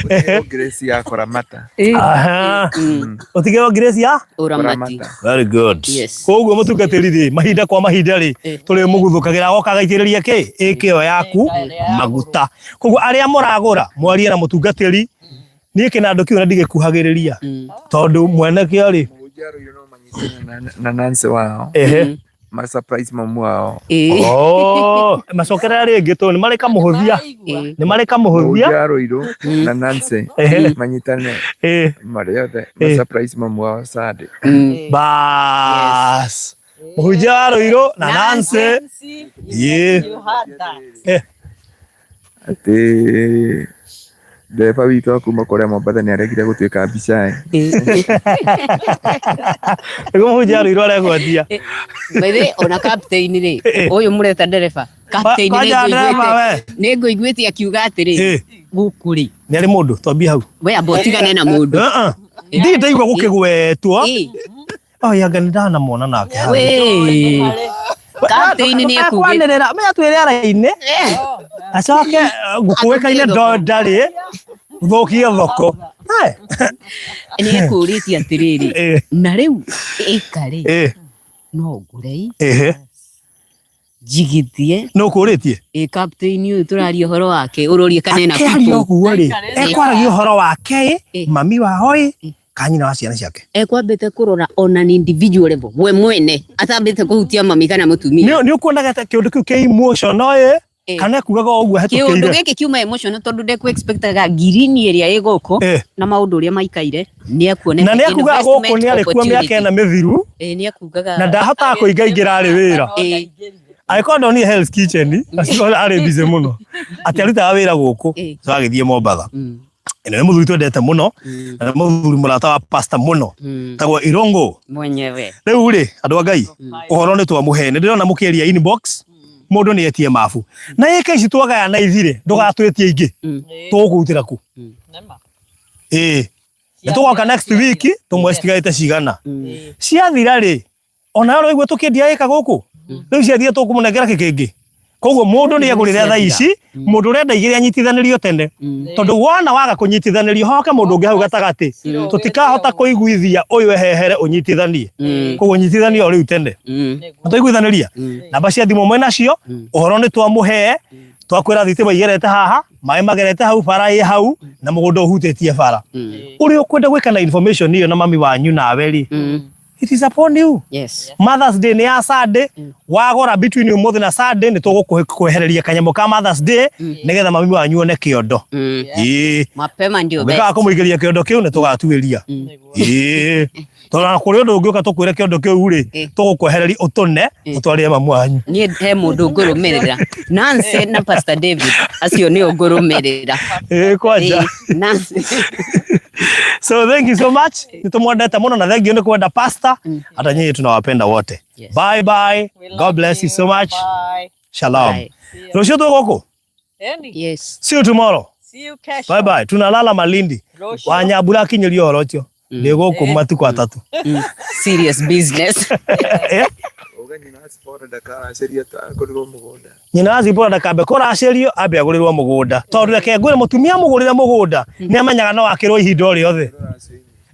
Ũtigĩrwo Grace ya kũramata.
Aha. Ũtigĩrwo ngirĩci ya
Ũramati.
Very good.
Yes.
Koguo mũtungatĩri rĩ, mahinda kwa mahinda rĩ, tũrĩ mũguthũkagĩra agoka agaitĩrĩria kĩ ĩka ĩyo yaku maguta. Koguo arĩa mũragũra mwarie na mũtungatĩri, niĩ kĩnandũ kĩu na ndigĩkuhagĩrĩria tondũ mwene kĩo rĩ,
Mũhunjia Rũirũ no manyitane na Nancy wao.
ehe.
Ma surprise mamu wao.
Oh, macokerera rĩngĩ tondũ nĩ marĩ kamũhũthia, nĩ marĩ kamũhũthia.
Mũhunjia Rũirũ na Nancy manyitane marĩ othe ma surprise mamu wao Sunday.
Bas. Mũhunjia wa Rũirũ na Nancy. Ĩĩ.
You had that.
Atĩ ndereba witũ wa kuma kũrĩa Mombatha nĩ aregire gũtuĩka mbica ĩ.
Nĩguo mũhunjia wa Rũirũ aregwatia.
By the way, ona captain rĩ, ũyũ mũreta ndereba, captain
Kwanja ndereba we.
nĩ ngũiguĩte akiuga atĩrĩ, gũkũ rĩ,
Nĩ arĩ mũndũ, twambie hau.
we amba ũtigane na mũndũ.
Uh-uh. Ndirĩ ndaigua gũkĩgwetwo. Oh, anga nĩ ndanamwona nake hau.
We. Captain nĩ ekugĩte.
Ekwanĩrĩra, menya twĩre ara-inĩ. Acoke ngũkũĩkaine ndo ndarĩ thũkie thoko. Eh,
Nĩ ekũrĩtie atĩrĩrĩ, na rĩu ĩka rĩ, no ngũre ĩ, njigithie.
Nĩ ũkũrĩtie?
Ĩ captain ũyũ tũraria ũhoro wake, ũrorie kana ena
Akĩaria
people.
ũguo rĩ, ekwaragia ũhoro wake ĩ, mami wao ĩ, kana nyina wa ciana ciake.
Ekwambĩte kũrora on an individual level, we mwene, atambĩte kũhutia mami kana mũtumia.
Nĩ ũkuonaga ta kĩũndũ kĩu kĩ emotional ĩ, kana ekugaga o ũguo
Kĩũndũ
ahĩtũkĩire.
gĩkĩ kiuma emotional tondũ ndekũ expectaga ngirini ĩrĩa ĩ gũkũ na maũndũ ũrĩa maikaire, nĩ ekuonete
Na nĩ ekugaga gũkũ
investment
nĩ arĩ kuo mĩaka
opportunity.
ĩna mĩthiru,
Nĩ ekugaga
na ndahotaga kũingaingĩra arĩ wĩra. Angĩkorwo ndonire Hell's Kitchen, acio arĩ busy mũno. Atĩ arutaga wĩra gũkũ, so agĩthiĩ Mombatha. Ĩno nĩ mũthuri twendete mũno, na nĩ mũthuri mũrata wa pastor mũno, tagwo Irongo.
Mwenyewe.
Rĩu rĩ, andũ a Ngai, ũhoro nĩ twamũhe. Nĩ ndĩrona mũkĩaria inbox, mũndũ nĩ etie mabu. Na ĩka ici twagayana ithire, ndũgatwĩtie ingĩ. Tũgũkũrutĩra kũ? Ĩĩ. Nĩ tũgoka next week, tũmwe citigarĩte cigana. Ciathira rĩ, ona ũraigua tũkĩendia ĩka gũkũ, rĩu ciathira tũkũmũnengera kĩ kĩngĩ. Koguo mũndũ nĩ agũrĩre thaa ici, mũndũ ũrenda igĩrĩ anyitithanĩrio tene. Tondũ wona waga kũnyitithanĩrio hoke mũndũ ũngĩ hau gatagatĩ, tũtikahota kũiguithia ũyũ ehehere ũnyitithanie. Koguo nyitithania o rĩu tene. Twaiguithanĩria? Namba cia thimũ mwĩ nacio, ũhoro nĩ twamũhe, twakwĩra thitima igerete haha, maĩ magerete hau, bara ĩ hau, na mũgũnda ũhutĩtie bara. Ũrĩa ũkwenda gwĩka na information ĩyo na mami wanyu nawe rĩ, it is upon you.
Yes.
Mother's Day nĩ ya Sunday, wagũra between ũmũthĩ na Sunday nĩ tũgũkwehereria kanyamũ ka Mother's Day nĩgetha mami wanyu one kĩondo. Ĩĩ.
Mapema ndio best.
Ũngĩkaga kũmũingĩria kĩondo kĩu nĩ tũgatuĩria. Ĩĩ. Tondũ ona kũrĩ ũndũ ũngĩũka tũkwĩre kĩondo kĩu rĩ, tũgũkwehereria ũtũne ũtwarĩre mamu wanyu.
Niĩ he mũndũ ngũrũmĩrĩra. Nancy na Pastor David acio nĩo ngũrũmĩrĩra.
Ĩĩ kwanja.
Nancy.
So thank you so much. Nĩtũmwendete mũno na thank you nĩ kwenda pastor. Hata nyinyi tunawapenda wote.
Yes.
Bye bye.
We
God
love
bless you so much.
Bye.
Shalom.
Bye.
Rũciũ twĩ gũkũ.
Eni.
Yes.
See you tomorrow.
See you kesho.
Bye bye. Tunalala Malindi.
Rũciũ.
Wanyambura akinyĩrio ũhoro ũcio. Ndĩ gũkũ matukũ atatũ.
Serious business.
Uga nyina wa Zipporah ndakaracĩria agũrĩrwo mũgũnda.
Nyina wa Zipporah ndakambe kũracĩrio ambe agũrĩrwo mũgũnda. Tondũ reke ngwĩre mũtumia mũgũrĩre mũgũnda nĩ amenyaga no akĩrwo ihinda o rĩothe.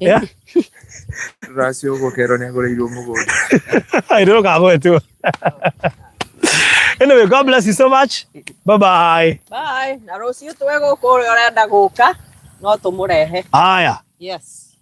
Yeah.
Rũracio ũguo kerwo nĩ agũrĩirwo mũgũnda.
Ĩrĩ rũkagwetwo. Anyway, God bless you so much. Bye bye.
Bye. Na rũciũ twĩ gũkũ ũrĩa ũrenda gũka no tũmũrehe.
Haya.
Yes.